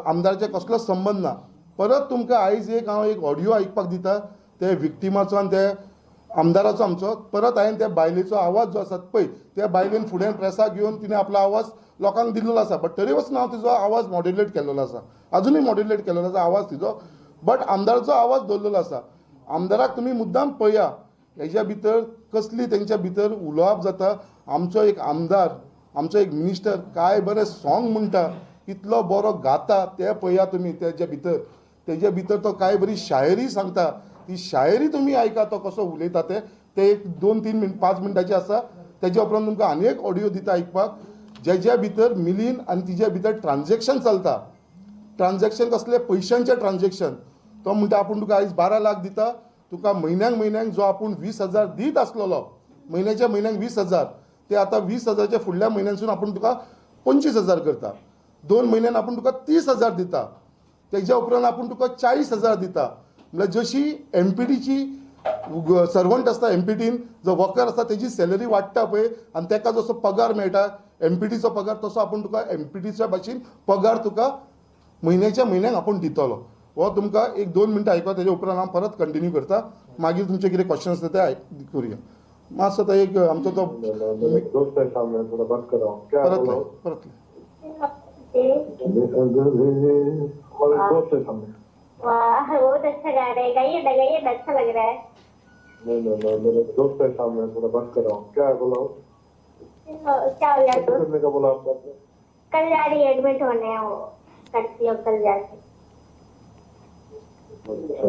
आमदाराचे कसलोच संबंद ना. परत तुमकां आयज एक हांव एक ऑडियो आयकपाक दिता ते विक्टिमाचो आनी ते आमदाराचो आमचो. परत हांवें त्या बायलेचो आवाज जो आसा पळय त्या बायलेन फुडें प्रेसाक घेवन तिणें आपलो आवाज लोकांक दिल्लो आसा, बट तरी वचून हांव तिजो आवाज मॉड्युलेट केल्लो आसा, अजुनूय मॉड्युलेट केल्लो आसा आवाज तिजो, बट आमदाराचो आवाज दवरलेलो आसा. आमदाराक तुमी मुद्दाम पळया हेज्या भितर कसली तेंच्या भितर उलोवप जाता. आमचो एक आमदार, आमचो एक मिनिस्टर काय बरें सॉंग म्हणटा, कितलो बरो गाता ते पळया तुमी. तेज्या भितर तो काय बरी शायरी सांगता, ती शायरी तुमी आयका तो कसो उलयता ते. ते एक 2-3 मिनट 5 मिनटाचे आसा. तेज्या उपरांत तुमकां आनी एक ऑडियो दिता आयकपाक जेज्या भितर मिलीन आनी तिज्या भितर ट्रान्जॅक्शन चलता. ट्रान्जॅक्शन कसलें? पयशांचें ट्रान्जॅक्शन. तो म्हणटा आपूण तुका आयज 12 लाख दिता, तुका म्हयन्याक म्हयन्याक जो आपूण 20,000 दीत आसलेलो म्हयन्याच्या म्हयन्याक 20,000, ते आतां 20,000च्या फुडल्या म्हयन्यासून आपूण तुका 25,000 करता, 2 म्हयन्यान आपूण तुका 30,000 दिता, तेज्या उपरांत आपूण तुका 40,000 दिता. म्हणल्यार जशी एम पी टीची सर्वंट आसता, एम पी टीन जो वर्कर आसता तेजी सॅलरी वाडटा पळय आनी तेका जसो पगार मेळटा एम पी टीचो पगार, तसो आपूण तुका एम पी टीच्या भाशेन पगार तुका म्हयन्याच्या म्हयन्याक आपूण दितलो. हो तुमकां एक 2 मिनटां आयकता, तेज्या उपरांत हांव परत कंटिन्यू करता, मागीर तुमचे कितें क्वेश्चन आसता ते करुया. मातसो तो एक आमचो तो परत परत वाह बहुत अच्छा गा रहे हैं, गाइए ना गाइए ना, अच्छा लग रहा है। नहीं नहीं, मेरे दोस्त है सामने, थोड़ा बात कर रहा हूँ। क्या है बोला? क्या हो गया दोस्त? करने का बोला आपको? कल जा रही एडमिट होने है वो, करती हो कल जाके। अच्छा,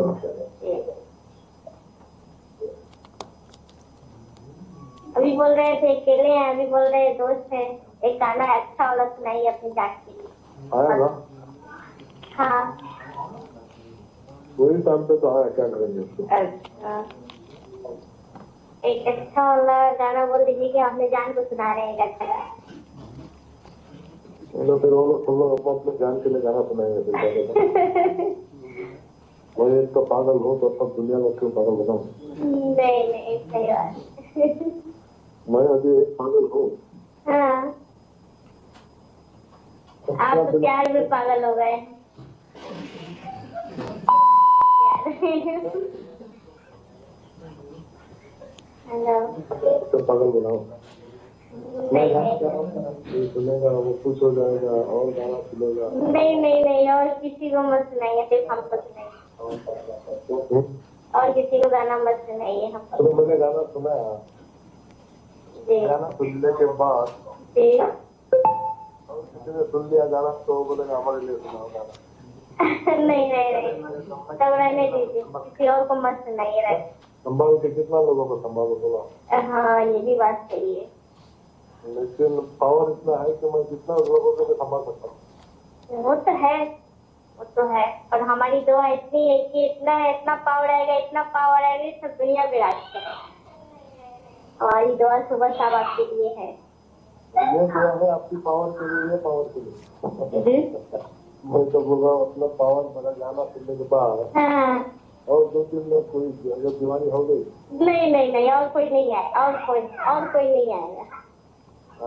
अभी बोल रहे थे अकेले हैं, अभी बोल रहे हैं दोस्त हैं। एक गाना अच्छा वाला सुनाइए अपनी जात के लिए। आया ना? हाँ, वही टाइम पे तो आया, क्या करेंगे उसको। अच्छा, एक अच्छा वाला गाना बोल दीजिए कि हमने जान को सुना रहे हैं एक अच्छा गाना। तो फिर वो लोग सब लोग अपना अपने जान के लिए गाना सुनाएंगे फिर। मैं एक तो पागल हूँ तो सब दुनिया को क्यों पागल बनाऊँ? नहीं नहीं, सही बात। मैं अभी एक पागल हूँ। हाँ, आप तो प्यार में पागल हो गए। हेलो, तो पागल बनाओ। नहीं नहीं, सुनेगा वो खुश हो जाएगा और गाना सुनेगा। नहीं नहीं नहीं, और किसी को मत सुनाइए, सिर्फ हमको सुनाइए। और किसी को गाना मत सुनाइए हमको। तो मैंने गाना सुनाया, गाना सुनने के बाद जी और किसी ने सुन लिया गाना तो वो बोलेगा हमारे लिए सुनाओ गाना। नहीं नहीं नहीं, तब रहने दीजिए, किसी और को मत सुनाइए। संभाल के कितना लोगों को संभालो बोला। हाँ, ये भी बात सही है, लेकिन पावर इतना है कि मैं जितना लोगों को संभाल सकता हूँ। वो तो है, वो तो है। और हमारी दुआ इतनी है कि इतना इतना पावर आएगा, इतना पावर आएगा, सब दुनिया में राज करेगा। हमारी दुआ सुबह शाम आपके लिए है। ये दुआ है आपकी पावर के लिए, ये पावर के लिए। मैं तो बोल रहा हूँ अपना पावर मेरा गाना सुनने के बाद हाँ। और 2-3 लोग कोई अगर दीवानी हो गई। नहीं नहीं नहीं, और कोई नहीं आए, और कोई नहीं आएगा।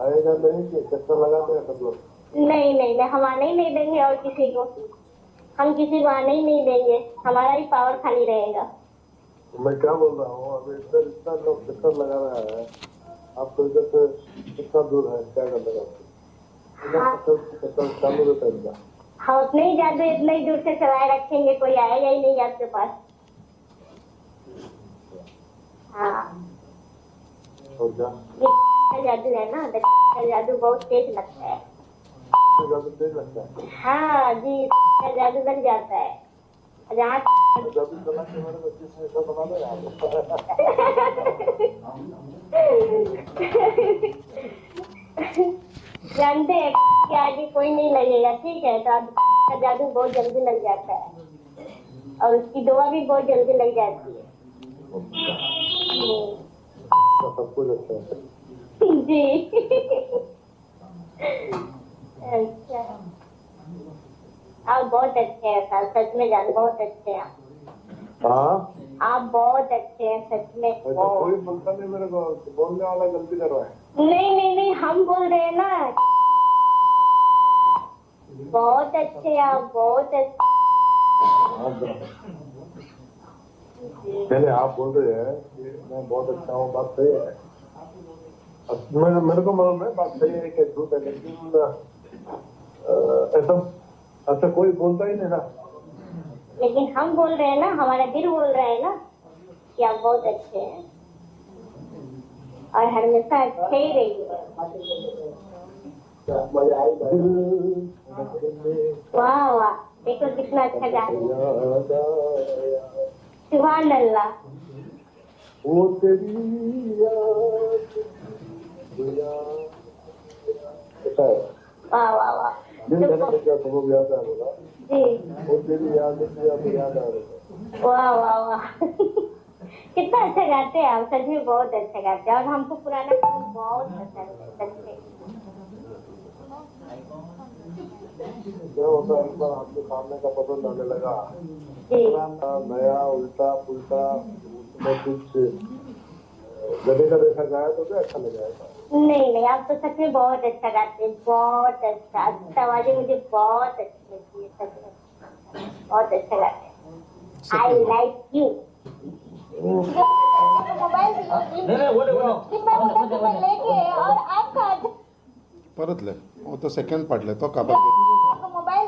आएगा नहीं कि चक्कर लगा देगा सब लोग। नहीं नहीं नहीं, हम आने ही नहीं देंगे और किसी को, हम किसी को आने ही नहीं देंगे, हमारा ही पावर खाली रहेगा। मैं क्या बोल रहा हूँ, अभी इधर इतना लोग चक्कर लगा रहा है, आप तो इधर से कितना दूर है, क्या कर देगा? चक्कर चालू रहता है इनका। हाँ, उतने ही जादू इतना ही दूर से चलाए रखेंगे, कोई आएगा ही नहीं आपके पास। हाँ, और क्या जादू है ना, जादू बहुत तेज लगता है। जादू तेज लगता है? हाँ जी, जादू लग जाता है। जहाँ जादू चला के मेरे बच्चे से ऐसा बना दो यार। जानते हैं कि आगे कोई नहीं लगेगा, ठीक है, तो आप जादू बहुत जल्दी लग जाता है और उसकी दुआ भी बहुत जल्दी लग जाती है। सब कुछ अच्छा है जी। अच्छा, आप बहुत अच्छे हैं सर, सच में जान बहुत अच्छे हैं आप। आप बहुत अच्छे हैं सच में। कोई बोलता नहीं मेरे को, बोलने वाला गलती कर रहा है। नहीं नहीं नहीं, हम बोल रहे हैं ना, बहुत अच्छे हैं आप, बहुत अच्छे। पहले आप बोल रहे हैं कि मैं बहुत अच्छा हूँ, बात सही है, मेरे को मालूम है बात सही है कि झूठ है, लेकिन ऐसा ऐसा कोई बोलता ही नहीं ना। लेकिन हम बोल रहे हैं ना, हमारा दिल बोल रहा है ना कि आप बहुत अच्छे हैं और हमेशा अच्छे ही रहिए। वाह वाह, देखो कितना अच्छा गाना, सुभान अल्लाह। वो तेरी याद, वाह वाह वाह, दिल धड़क गया, तुमको याद आ रहा जी, वो तेरी याद याद आ रहा है। वाह वाह वाह, कितना अच्छा गाते हैं आप, सच में बहुत अच्छा गाते हैं और हमको पुराना सॉन्ग बहुत पसंद है सच में। क्या होता है, एक बार आपके सामने का पसंद आने लगा, नया उल्टा पुल्टा उसमें कुछ गधे का देखा गाया तो क्या अच्छा लगा। नहीं नहीं, आप तो सच में बहुत अच्छा गाते हैं, बहुत अच्छा, अच्छा आवाज़ मुझे बहुत अच्छी लगती है सच में, बहुत अच्छा गाते हैं। I like you. Mobile लेके और आपका परतले वो तो सेकंड पाडले तो काबार मोबाइल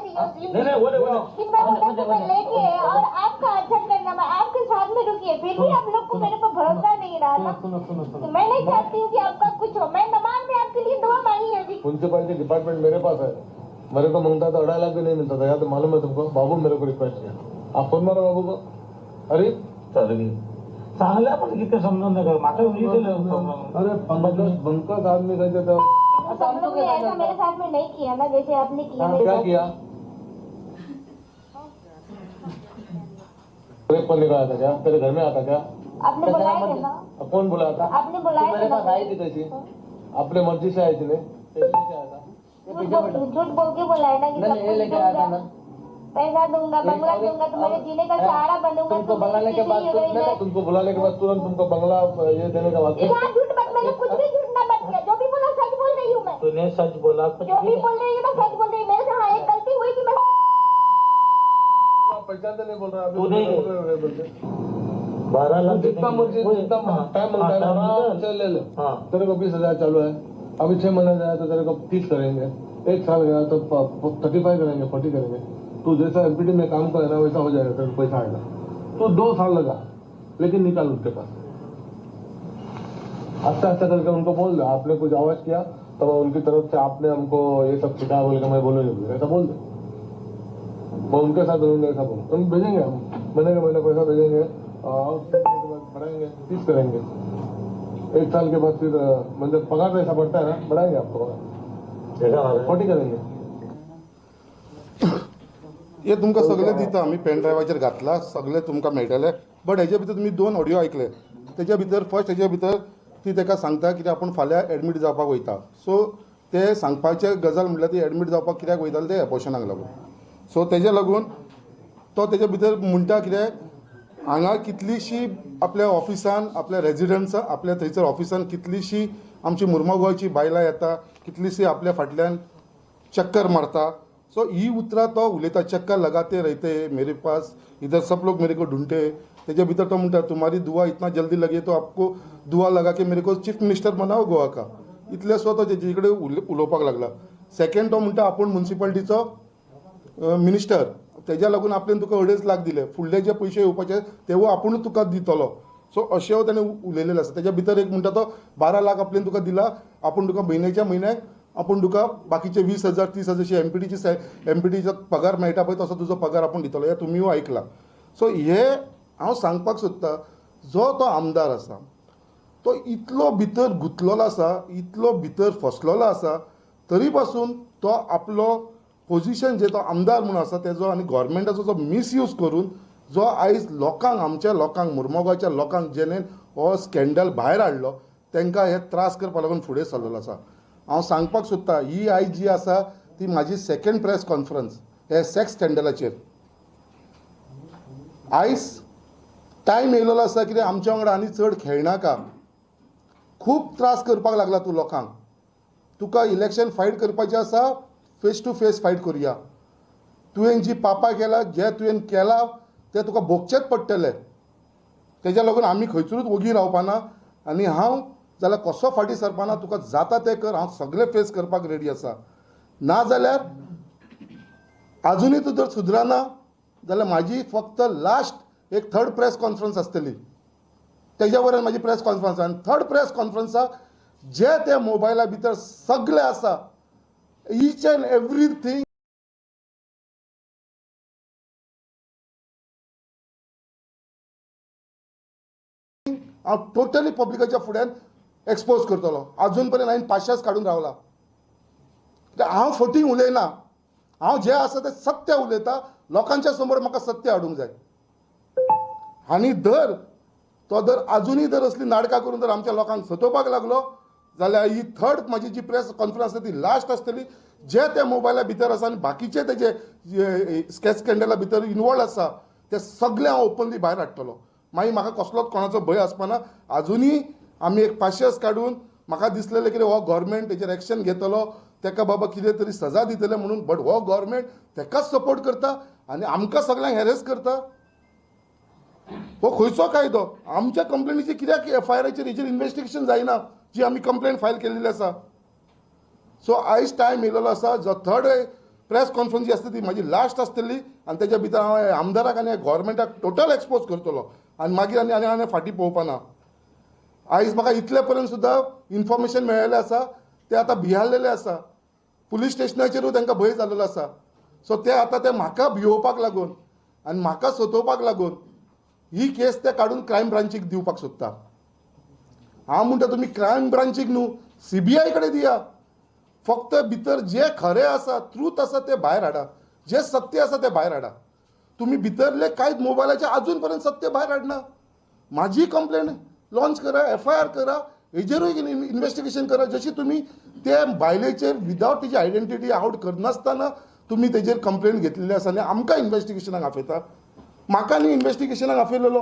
लेके और आपका अच्छा करना, मैं आपके साथ में रुकिए, फिर भी आप लोग को मेरे पर भरोसा नहीं रहा ना। तो मैं नहीं चाहती हूँ कि आपका कुछ हो, मैं नमाज में आपके लिए दुआ मांगी है जी। म्यूनसिपालिटी डिपार्टमेंट मेरे पास है, मेरे को मांगता था 2.5 लाख भी नहीं मिलता था यार, तो मालूम है तुमको। बाबू मेरे को रिक्वेस्ट किया, आप फोन मारो बाबू को। अरे चांगल्या पण किती समजून नका म्हाका. अरे पंकज आदमी कहते थे सब लोग ने ऐसा मेरे साथ में नहीं किया ना जैसे आपने किया। क्या किया? रेप करने का आया था क्या तेरे घर में? आता क्या? आपने बुलाया था ना? कौन बुलाया था? आपने बुलाया? मेरे पास आई थी कैसी, अपने मर्जी से आई थी। नहीं झूठ बोल के बुलाया ना कि लेके आया था ना, पैसा दूंगा, बंगला दूंगा, तुम्हारे जीने का सहारा बनूंगा। तुमको बुलाने के बाद, तुमको बुलाने के बाद तुरंत तुमको बंगला ये देने का बात। झूठ मत, मैंने कुछ भी झूठ ना बात किया, जो भी बोला सच बोल रही हूँ मैं। तूने सच बोला, जो भी बोल रही हूँ मैं सच बोल रही हूँ। मेरे से हाँ एक गलती हुई कि मैं पहचानते नहीं बोल रहा। 12 लाख जितना मर्जी जितना टाइम मांगता है आराम से ले लो। तेरे को 20,000 चालू है, अभी 6 महीना जाए तो तेरे को 30 करेंगे, 1 साल गया तो 35 करेंगे, 40 करेंगे। तू जैसा एमपीटी में काम करे ना वैसा हो जाएगा, तेरे को पैसा आएगा। तू 2 साल लगा लेकिन निकाल उनके पास। अच्छा अच्छा करके उनको बोल दे आपने कुछ आवाज़ किया तो उनकी तरफ से आपने हमको ये सब सिखाया बोल के मैं बोलूँगी, ऐसा बोल दे। मैं उनके साथ रहूँगा ऐसा बोलो। तुम भेजेंगे, हम महीने के महीने पैसा भेजेंगे और बढ़ाएंगे, 30 करेंगे। 1 साल के बाद फिर मतलब पगार तो ऐसा बढ़ता है ना, बढ़ाएंगे आपको पगार, 40 करेंगे। हे तुमकां सगळें दिता आमी पेन ड्रायव्हाचेर घातला, सगळें तुमकां मेळटलें. बट हेजे भितर तुमी 2 ऑडियो आयकले, तेच्या भितर फर्स्ट हेजे भितर ती ताका सांगता कितें आपूण फाल्यां एडमीट जावपाक वयता. सो ते सांगपाचे गजाल म्हणल्यार ती एडमीट जावपाक कित्याक वयताले ते एबॉर्शनाक लागून. सो तेज्या लागून तो तेच्या भितर म्हणटा कितें हांगा कितलीशी आपल्या ऑफिसान आपल्या रेजिडंट्सा आपल्या थंयसर ऑफिसान कितलीशी आमची मुर्मगांवची बायलां येता, कितलीशी आपल्या फाटल्यान चक्कर मारता. सो ही उतरां तो उलयता, चक्कर लगाते रहते मेरे पास, इधर सब लोग मेरे को ढूंढते. तेजे भितर तो म्हणटा तुम्हारी दुआ इतना जल्दी लगे तो आपको दुआ लगा के मेरे को चीफ मिनिस्टर बनाओ गोवा का. इतले सो तो तेजे कडेन उलोवपाक लागला. सेकंड तो म्हणटा आपूण म्युनिसिपालिटीचो मिनिस्टर, तेज्या लागून आपल्यान तुका 2.5 लाख दिले, फुडले जे पयशे येवपाचे तेवूय आपुणूच तुका दितलो. सो अशें ताणें उलयलेलें आसा. तेज्या भितर एक म्हणटा तो 12 लाख आपल्यान तुका दिला, आपूण तुका म्हयन्याच्या म्हयन्याक आपूण तुका बाकीचे 20,000 30,000 एमपीटीची एमपीटीचो पगार मेळटा पळय तसो तुजो पगार आपूण दितलो. हें तुमीय आयकलां. सो हे हांव सांगपाक सोदता, जो तो आमदार आसा तो इतलो भितर गुंतलेलो आसा, इतलो भितर फसलेलो आसा, तरी पासून तो आपलो पोजिशन जे तो आमदार म्हणून आसा तेजो आनी गव्हर्मेंटाचो जो मिसयूज करून जो आयज लोकांक, आमच्या लोकांक, मुर्मगांवच्या लोकांक जेणे हो स्कँडल भायर हाडलो तांकां हे त्रास करपा लागून फुडें सरलेलो आसा. हांव सांगपाक सोदता ही आयज जी आसा ती म्हाजी सेकंड प्रेस कॉन्फरन्स हे सेक्स स्कँडलाचेर. आयज टायम येयलेलो आसा कितें आमच्या वांगडा आनी चड खेळनाका. खूब त्रास करपाक लागला तूं लोकांक. तुका इलेक्शन फायट करपाचें आसा, फेस टू फेस फायट करुया. तुवें जी पापा केला, जे तुवें केला तें तुका भोगचेंच पडटलें. तेज्या लागून आमी खंयसरूच ओगी रावपाना आनी हांव जाल्यार कसो फाटीं सरपाना. तुका जाता तें कर, हांव सगळें फेस करपाक रेडी आसा. ना जाल्यार आजुनूय तूं जर सुदराना जाल्यार म्हाजी फक्त लास्ट एक थर्ड प्रेस कॉन्फरन्स आसतली. तेज्या वयल्यान म्हाजी प्रेस कॉन्फरन्स आनी थर्ड प्रेस कॉन्फरन्साक जे त्या मोबायला भितर सगळें आसा, ईच एंड एवरीथींग हांव टोटली पब्लिकाच्या फुड्यान एक्सपोज करतलो. अजून पर्यंत हांवें पाशास काडून रावला. हांव फटींग उलयना, हांव जें आसा तें सत्य उलयता. लोकांच्या समोर म्हाका सत्य हाडूंक जाय. आनी धर तो जर अजुनूय जर असली नाटकां करून जर आमच्या लोकांक सतोवपाक लागलो जाल्यार ही थर्ड म्हाजी जी प्रेस कॉन्फरन्स आसा ती लास्ट आसतली. जे त्या मोबायला भितर आसा आनी बाकीचे तेजे स्कॅच स्कँडला भितर इनवॉल्व आसा ते सगळे हांव ओपनली भायर हाडटलो. मागीर म्हाका कसलोच कोणाचो भंय आसपाना. आजुनूय आमी एक पाशेस काडून म्हाका दिसलेलें कितें हो गव्हर्मेंट तेजेर एक्शन घेतलो, तेका बाबा कितें तरी सजा दितले म्हणून, बट हो गव्हर्मेंट तेकाच सपोर्ट करता आनी आमकां सगळ्यांक हॅरेस करता. हो खंयचो कायदो? आमच्या कंप्लेनीची कित्याक एफ I आराचेर हेजेर इन्वेस्टिगेशन जायना जी आमी कंप्लेन फायल केल्ली आसा. सो आयज टायम येयलेलो आसा, जो थर्ड प्रेस कॉन्फरन्स जी आसता ती म्हाजी लास्ट आसतली आनी तेच्या भितर हांव आमदाराक आनी गव्हर्मेंटाक टोटल एक्सपोज करतलो. आनी मागीर आनी आनी आनी फाटीं पळोवपाना. आयज म्हाका इतले पर्यंत सुद्दां इन्फॉर्मेशन मेळिल्लें आसा, ते आतां भियालेले आसा, पुलीस स्टेशनाचेरूय तांकां भंय जाल्लो आसा. सो ते आतां ते म्हाका भियोवपाक लागून आनी म्हाका सतोवपाक लागून ही केस ते काडून क्रायम ब्रांचीक दिवपाक सोदता. हांव म्हणटा तुमी क्रायम ब्रांचीक न्हू, सीबीआय कडेन दिया. फक्त भितर जे खरें आसा, ट्रूथ आसा ते भायर हाडा, जे सत्य आसा ते भायर हाडा. तुमी भितरले कांय मोबायलाचे अजून पर्यंत सत्य भायर हाडना. म्हाजी कंप्लेन लॉन्च करा, एफआयआर करा, हेजेरूय इन्वेस्टिगेशन करा. जशी तुमी ते बायलेचेर विदावट तिची आयडेंटिटी आवट करनासतना तुमी तेजेर कंप्लेन घेतलेली आसा आनी आमकां इन्वेस्टिगेशनाक आपयता. म्हाका न्ही इन्वेस्टिगेशनाक आपयलेलो,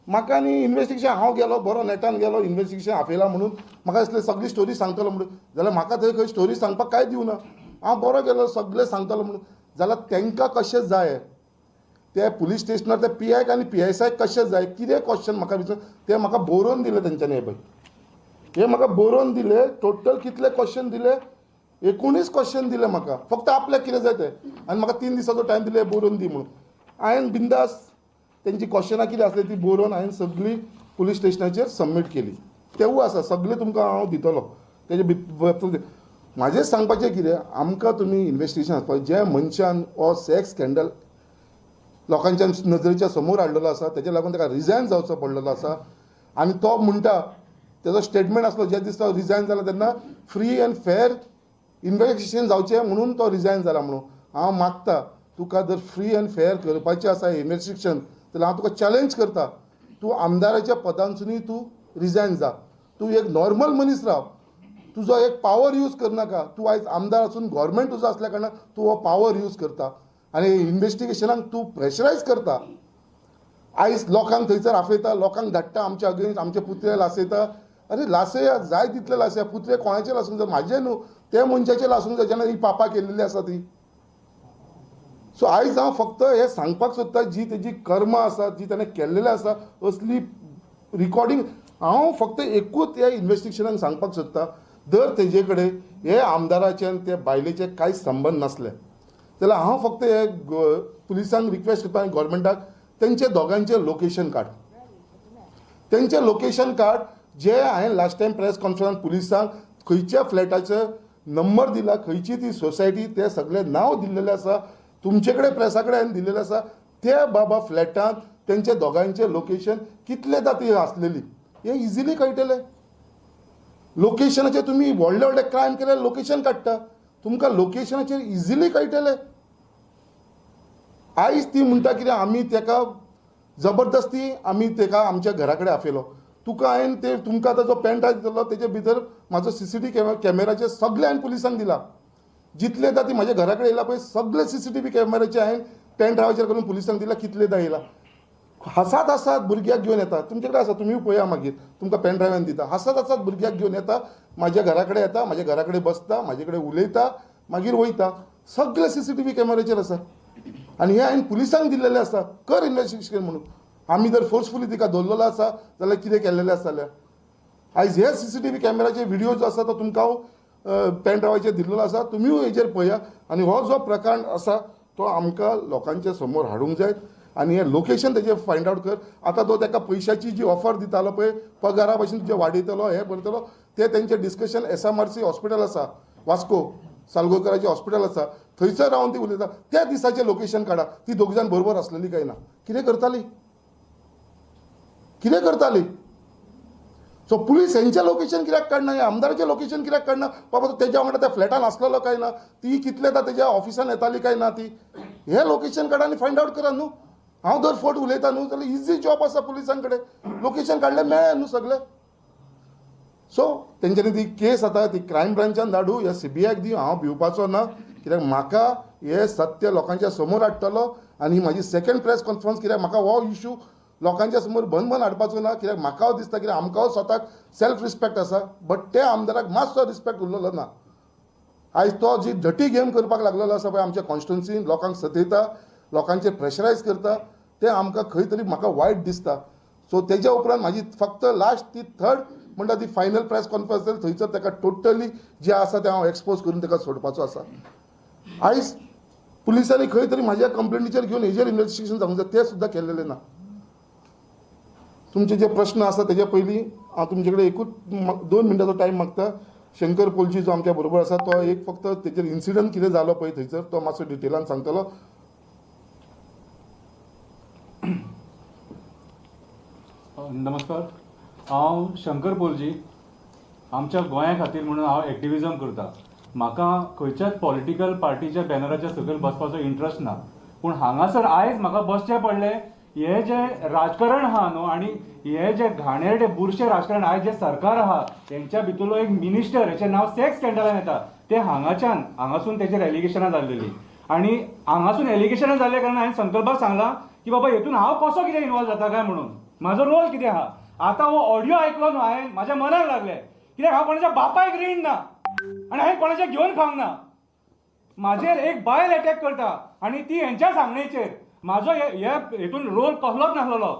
म्हाका न्ही इन्वेस्टिगेशन, हांव गेलो बरो नेटान गेलो इन्वेस्टिगेशन आपयला म्हणून म्हाका दिसलें सगळी स्टोरी सांगतलो म्हणून, जाल्यार म्हाका थंय खंय स्टोरी सांगपाक कांय दिवना. हांव बरो गेलो सगळें सांगतलो म्हणून, जाल्यार तांकां कशें जाय ते पुलीस स्टेशनार ते पी आयक आनी पी एस आयक कशें जाय, कितें क्वेश्चन म्हाका विचार ते म्हाका बरोवन दिले तेंच्यांनी. हे पळय हे म्हाका बरोवन दिले, टोटल कितले क्वेश्चन दिले, 19 क्वेश्चन दिले म्हाका, फक्त आपल्याक कितें जाय तें. आनी म्हाका 3 दिसाचो टायम दिले बरोवन दी म्हणून. हांवें बिंदास तेंची क्वेश्चनां कितें आसली ती बरोवन हांवें सगळी पुलीस स्टेशनाचेर सबमीट केली. तेवूय आसा सगळें तुमकां हांव दितलो. तेजे म्हाजें सांगपाचें कितें, आमकां तुमी इन्वेस्टिगेशन आसपाक जे मनशान हो सेक्स स्कँडल लोकांच्या नजरेच्या समोर हाडलेलो आसा तेजे लागून ताका रिजायन जावचो पडलेलो आसा. आनी तो म्हणटा तेजो स्टेटमेंट आसलो ज्या दिसा तो रिजायन जाला तेन्ना फ्री अँड फेर इन्वेस्टिगेशन जावचें म्हणून तो रिजायन जाला म्हणून. हांव मागता तुका जर फ्री अँड फेर करपाचें आसा इन्वेस्टिगेशन जाल्यार हांव तुका चॅलेंज करता, तूं आमदाराच्या पदांसुनूय तूं रिजायन जा, तूं एक नॉर्मल मनीस राव, तुजो एक पावर यूज करनाका. तूं आयज आमदार आसून गव्हर्मेंट तुजो आसल्या कारणान तूं हो पावर यूज करता आनी इन्वेस्टिगेशनाक तूं प्रेशरायज करता. आयज लोकांक थंयसर आपयता, लोकांक धाडटा आमच्या अगेन्स्ट, आमचे पुतळे लासयता. अरे लासया, जाय तितले लासया, पुतळे कोणाचे लासूंक जाय, म्हाजे न्हू, ते मनशाचे लासूंक जाय जेन्ना ही पापा केल्लेली आसा ती. सो आयज हांव फक्त हें सांगपाक सोदता, जी तेजी कर्मां आसा, जी ताणें केल्लेलें आसा असली रिकॉर्डिंग हांव फक्त एकूच ह्या इन्वेस्टिगेशनाक सांगपाक सोदता, जर तेजे कडेन हे आमदाराचे आनी ते बायलेचे कांयच संबंद नासले जाल्यार हांव फक्त हे पुलिसांक रिक्वेस्ट करता आनी गव्हर्मेंटाक तेंचे दोगांचें लोकेशन काड, तेंचें लोकेशन काड. जे हांवें लास्ट टायम प्रेस कॉन्फरन्स पुलिसांक खंयच्या फ्लॅटाचो नंबर दिला, खंयची ती सोसायटी, ते सगळें नांव दिल्लेलें आसा, तुमचे कडेन प्रेसा कडेन हांवें दिल्लेलें आसा. त्या बाबा फ्लॅटांत तेंचे दोगांचें लोकेशन कितलेदां ती आसलेली हें इजिली कळटलें. लोकेशनाचेर तुमी व्हडले व्हडले क्रायम केल्यार लोकेशन काडटा, तुमकां लोकेशनाचेर इजिली कळटलें. आयज ती म्हणटा कितें आमी तेका जबरदस्ती आमी तेका आमच्या घरा कडेन आपयलो. तुका हांवें ते तुमकां आतां जो पेन ड्रायव्ह दितलो तेजे भितर म्हाजो सीसीटीव्ही कॅमेराचे सगळे हांवें पुलिसांक दिला. जितलेदां ती म्हाज्या घरा कडेन येयला पळय सगळे सीसीटीव्ही कॅमेराचे हांवें पेन ड्रायव्हाचेर करून पुलिसांक दिला. कितलेदां येयला, हांसत हांसत भुरग्याक घेवन येता, तुमचे कडेन आसा, तुमी पळया मागीर, तुमकां पेन ड्रायव्हान दिता. हांसत हांसत भुरग्याक घेवन येता, म्हाज्या घरा कडेन येता, म्हाज्या घरा कडेन बसता, म्हाजे कडेन उलयता, मागीर वयता. सगळे सीसीटीव्ही कॅमेराचेर आसा आनी हे हांवें पुलिसांक दिल्लेलें आसा, कर इन्वेस्टिगेशन म्हणून. आमी जर फोर्सफुली तिका दवरलेलो आसा जाल्यार कितें केल्लेलें आसा जाल्यार आयज हे सीसीटीव्ही कॅमेराचे व्हिडियो जो आसा तो तुमकां हांव पेन ड्रायव्हाचेर दिल्लो आसा, तुमीय हेजेर पळया. आनी हो जो प्रकार आसा तो आमकां लोकांच्या समोर हाडूंक जाय आनी हें लोकेशन तेजें फायंड आवट कर. आतां तो ताका पयशाची जी ऑफर दितालो पळय, पगारा भशेन तुजें वाडयतलो, हें करतलो, तें तेंचें डिस्कशन SMRC hospital आसा वास्को सालगोरकराचें हॉस्पिटल आसा थंयसर रावन ती उलयता. त्या दिसाचें लोकेशन काडा, ती दोग जाण बरोबर आसलेली काय ना, कितें करताली, कितें करताली. सो पुलीस हेंचें लोकेशन कित्याक काडना, हे आमदाराचें लोकेशन कित्याक काडना? बाबा तो तेज्या वांगडा त्या फ्लॅटान आसलेलो काय ना, ती कितलेदां तेज्या ऑफिसान येताली काय ना, ती हें लोकेशन काडा आनी फायंड आवट करा न्हू. हांव जर फट उलयता न्हू जाल्यार इजी जॉब आसा पुलिसां कडेन, लोकेशन काडलें मेळ्ळें न्हू सगळें. सो तेंच्यांनी ती केस आतां ती क्रायम ब्रांचान धाडू या सीबीआयक दी, हांव भिवपाचो ना, कित्याक म्हाका हें सत्य लोकांच्या समोर हाडटलो. आनी म्हाजी सेकंड प्रेस कॉन्फरन्स, कित्याक म्हाका हो इशू लोकांच्या समोर बंद बंद हाडपाचो ना, कित्याक म्हाका दिसता कित्याक आमकां स्वताक सेल्फ रिस्पेक्ट आसा, बट ते आमदाराक मातसो रिस्पेक्ट उरलेलो ना. आयज तो जी डटी गेम करपाक लागलेलो आसा पळय आमच्या कॉन्स्टिट्युन्सीन, लोकांक सतयता, लोकांचेर प्रेशरायज करता, तें आमकां खंय तरी म्हाका वायट दिसता. सो तेज्या उपरांत म्हाजी फक्त लास्ट ती थर्ड म्हणटा ती फायनल प्रेस कॉन्फरन्स जाली, थंयसर ताका टोटली जें आसा तें हांव एक्सपोज करून ताका सोडपाचो आसा. आयज पुलिसांनी खंय तरी म्हाज्या कंप्लेनीचेर घेवन हेजेर इन्वेस्टिगेशन जावंक जाय, तें सुद्दां केल्लेलें ना. तुमचे जे प्रश्न आसा तेज्या पयलीं हांव तुमचे कडेन एकूच 2 मिनटाचो टायम मागता. शंकर पोलजी जो आमच्या बरोबर आसा तो एक फक्त तेजेर इन्सिडंट कितें जालो पळय थंयसर तो मातसो डिटेलान सांगतलो. नमस्कार, हांव शंकर पोलजी. आमच्या गोंया खातीर म्हणून हांव एक्टिविजम करता. म्हाका खंयच्याच पॉलिटिकल पार्टीच्या बॅनराच्या सकयल बसपाचो इंट्रस्ट ना, पूण हांगासर आयज म्हाका बसचें पडलें. हे जे राजकारण आहा न्हू आनी हे जे घाणेरडे बुरशें राजकारण आयज जे सरकार आहा तेंच्या भितरलो एक मिनिस्टर हेचें नांव सेक्स स्कँडलान येता, ते हांगाच्यान हांगासून तेचेर एलिगेशनां जाल्लेली आनी हांगासून एलिगेशनां जाल्ल्या कारणान हांवें संकल्पाक सांगलां की बाबा हेतून हांव कसो कितें इनवॉल्व जाता काय म्हणून, म्हाजो रोल कितें आहा. आतां हो ऑडियो आयकलो न्हू हांवें, म्हाज्या मनाक लागलें कित्याक हांव कोणाच्या बापायक रीण ना आनी हांवें कोणाचें घेवन खावंक ना. म्हाजेर एक बायल एटॅक करता आनी ती हेंच्या सांगणेचेर. म्हाजो हे हेतून रोल कसलोच नासलेलो.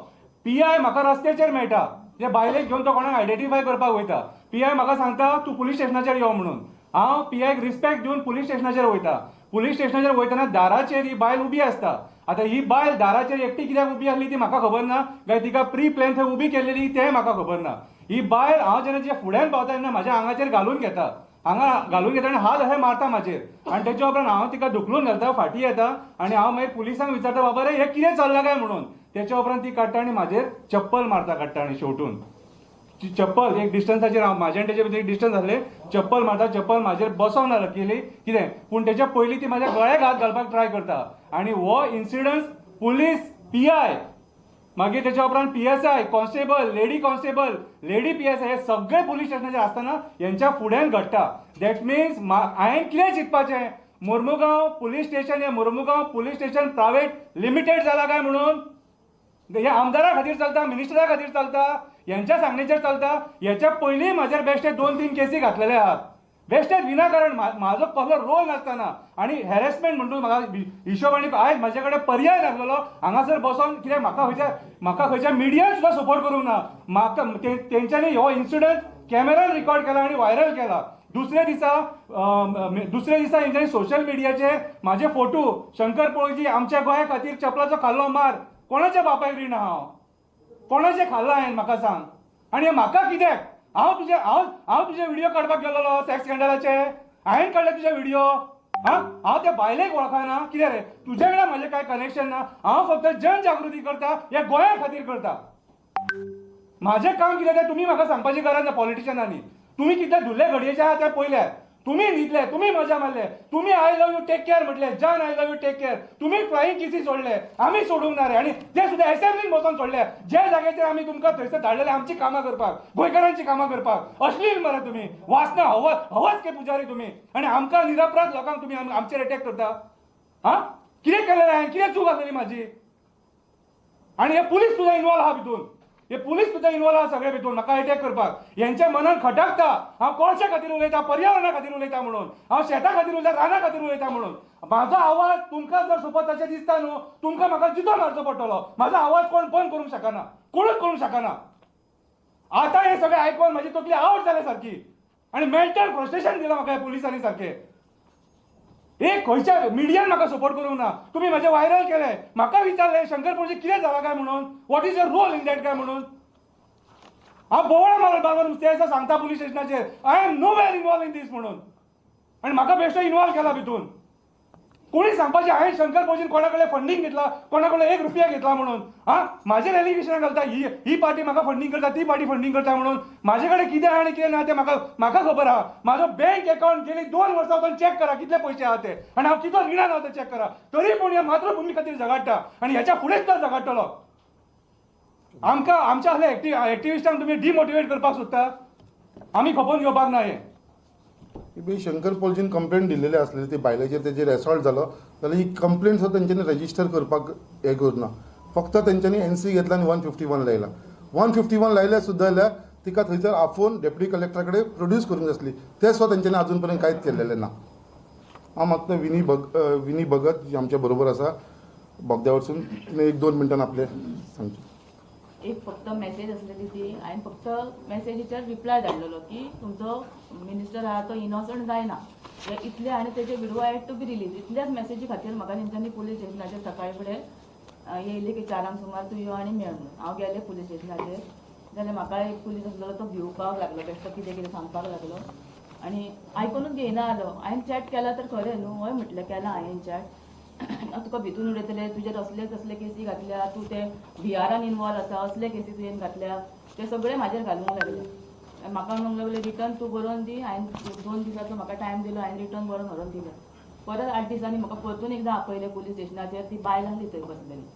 पी I म्हाका रस्त्याचेर मेळटा, ते बायलेक घेवन तो कोणाक आयडेंटिफाय करपाक वयता. पी I म्हाका सांगता तूं पुलीस स्टेशनाचेर यो म्हणून. हांव पी आयक रिस्पेक्ट दिवन पुलीस स्टेशनाचेर वयता. पुलीस स्टेशनाचेर वयतना दाराचेर ही बायल उबी आसता. आतां ही बायल दाराचेर एकटी कित्याक उबी आसली ती म्हाका खबर ना, काय तिका प्री प्लॅन थंय उबी केलेली तें म्हाका खबर ना. ही बायल हांव जेन्ना जे फुड्यान पावता तेन्ना म्हाज्या आंगाचेर घालून घेता, हांगा घालून घेता आनी हात अशें मारता म्हाजेर आनी तेच्या उपरांत हांव तिका धुकलून घालता, फाटीं येता आनी हांव मागीर पुलिसांक विचारता बाबा रे हें कितें चल्लां काय म्हणून. तेच्या उपरांत ती काडटा आनी म्हाजेर चप्पल मारता, काडटा आनी शेवटून चप्पल एक डिस्टन्साचेर हांव म्हाजे आनी तेजे भितर एक डिस्टन्स आसलें, चप्पल मारता, चप्पल म्हाजेर बसोंक ना लकीली कितें, पूण तेच्या पयलीं ती म्हाज्या गळ्याक हात घालपाक ट्राय करता. आनी हो इन्सिडंस पुलीस पी I, मागीर तेच्या उपरांत P S I, constable, lady constable, lady P S I हे सगळे पुलीस स्टेशनाचेर आसतना हेंच्या फुड्यान घडटा. That means हांवें कितें चिंतपाचें, मोर्मुगांव पुलीस स्टेशन हे Mormugao police station private limited जाला काय म्हणून? हे आमदारा खातीर चलता, मिनिस्टरा खातीर चलता, हेंच्या सांगणेचेर चलता. हेच्या पयलीं म्हाजेर बेश्टे 2-3 केसी घातलेले आहात बेश्टेच विनाकारण, म्हाजो कसलो रोल नासतना आनी हॅरेसमेंट म्हणून म्हाका हिशोब. आनी आयज म्हाजे कडेन पर्याय नासलेलो हांगासर बसोन, कित्याक म्हाका खंयच्या मिडियान सुद्दां सपोर्ट करूंक ना. म्हाका तेंच्यांनी हो इन्सिडंट कॅमेरान रिकॉर्ड केला आनी व्हायरल केला. दुसऱ्या दिसा हेंच्यांनी सोशल मिडियाचेर म्हाजे फोटो, शंकर पोळजी आमच्या गोंया खातीर चपलाचो खाल्लो मार, कोणाच्या बापायक रीण हांव, कोणाचें खाल्लां हांवें म्हाका सांग. आनी हें म्हाका कित्याक, हांव तुजे व्हिडिओ काडपाक गेल्लो सेक्स स्कँडलाचे, हांवें काडले तुजे व्हिडिओ? हां, हांव त्या बायलेक वळखना कितें रे, तुजे कडेन म्हाजें कांय कनेक्शन ना. हांव फक्त जनजागृती करता, ह्या गोंया खातीर करता. म्हाजें काम कितें तें तुमी म्हाका सांगपाची गरज ना. पॉलिटिशनांनी तुमी कितले धुल्ले घडयेचे आहा ते पळयल्यार, तुमी न्हिदले, तुमी मजा मारले, तुमी I love you take care म्हटलें, जान I love you take care, तुमी फ्लायींग किसी सोडले, आमी सोडूंक ना रे. आनी ते सुद्दां एसेंब्लीन बसोन सोडले, ज्या जाग्याचेर आमी तुमकां थंयसर धाडलेले आमची कामां करपाक, गोंयकारांची कामां करपाक. अश्लील मरे तुमी, वासना हवस के पुजारी तुमी, आनी आमकां निरपराध लोकांक तुमी आमचेर एटॅक करता. हां, कितें केलें हांवें, कितें चूक आसलेली म्हाजी? आनी हे पुलीस सुद्दां इनवॉल्व आहा भितून, हे पुलीस सुद्दां इनवॉल्व आहा सगळे भितून म्हाका एटॅक करपाक. हेंच्या मनान खटकता हांव कोळशे खातीर उलयता, पर्यावरणा खातीर उलयता म्हणून, हांव शेता खातीर उलयता, राना खातीर उलयता म्हणून. म्हाजो आवाज तुमकां जर सोबत तशें दिसता न्हू, तुमकां म्हाका जितो मारचो पडटलो. म्हाजो आवाज कोण बंद करूंक शकना, कोणूच करूंक शकना. आतां हें सगळें आयकोन म्हाजी तकली आवट जाल्या सारकी, आनी मेंटल फ्रस्ट्रेशन दिलां म्हाका ह्या पुलिसांनी सारकें. एक खंयच्या मिडियान म्हाका सपोर्ट करूंक ना, तुमी म्हाजें व्हायरल केलें, म्हाका विचारलें शंकर पोळजी कितें जालां काय म्हणून, what is your role in that काय म्हणून. हांव बोवाळ मारत बाबर ते दिसा सांगता पुलीस स्टेशनाचेर I am nowhere involve in this म्हणून, आनी म्हाका बेश्टो इनवॉल्व केला भितून. कोणी सांगपाचें हांवें शंकर पोळजीन कोणा कडेन फंडींग घेतला, कोणा कडेन 1 रुपया घेतला म्हणून? हां, म्हाजेर एलिगेशनां घालता, ही पार्टी म्हाका फंडींग करता, ती पार्टी फंडींग करता म्हणून. म्हाजे कडेन कितें आहा आनी कितें ना तें म्हाका खबर आहा. म्हाजो बँक अकावंट गेली 2 वर्सां वचून चॅक करा कितले पयशे आहा ते, आनी हांव कितलो रिणान आहा ते चॅक करा. तरी पूण ह्या मातृभुमी खातीर झगाडटा आनी ह्याच्या फुडें सुद्दां झगाडटलो. आमकां आमच्या असल्या एक्टिविस्टांक तुमी डिमोटिवेट करपाक सोदता, आमी खपोवन घेवपाक ना हें. शंकर पोलजीन कंप्लेन दिल्लेली आसलेली ती बायलेचेर तेजेर एसॉल्ट जालो जाल्यार ही कंप्लेन सुद्दां तेंच्यांनी रजिस्टर करपाक हें करूं ना. फक्त तेंच्यांनी एन सी घेतला आनी 151 लायला. 151 लायल्यार सुद्दां जाल्यार तिका थंयसर आपोवन डेप्युटी कलेक्टरा कडेन प्रोड्यूस करूंक जाय आसली, तें सुद्दां तेंच्यांनी आजून पर्यंत कांयच केल्लेलें ना. हांव मागता विनी भगत जी आमच्या बरोबर आसा बोगद्या वरसून, तिणें 1-2 मिनटान आपलें सांगचें. एक फक्त मेसेज आसलेली ती हांवें फक्त मेसेजीचेर रिप्लाय धाडलेलो की तुमचो मिनिस्टर आहा तो इनोसंट जायना इतले, आनी तेजे video had to be release. इतल्याच मेसेजी खातीर म्हाका तेंच्यांनी पुलीस स्टेशनाचेर सकाळी फुडें येयली की 4 सुमार तूं यो आनी मेळ म्हणून. हांव गेलें पुलीस स्टेशनाचेर जाल्यार म्हाका एक पुलीस आसलेलो तो भिवपाक लागलो, बेश्टो कितें कितें सांगपाक लागलो आनी आयकुनूच घेयना जालो. हांवें चॅट केला तर खरें न्हू, हय म्हटलें केलां हांवें चॅट. तुका भितून उडयतले, तुजेर असले तसले केसी घातल्या, तूं ते बिहारान इनवॉल्व आसा असले केसी तुवें घातल्या, ते सगळे म्हाजेर घालूंक लागले. म्हाका म्हणूंक लागले रिटर्न तूं बरोवन दी. हांवें 2 दिसाचो म्हाका टायम दिलो, हांवें रिटर्न बरोवन व्हरोन दिलें. परत 8 दिसांनी म्हाका परतून एकदां आपयलें पुलीस स्टेशनाचेर. ती बायल आसली थंय बसलेली.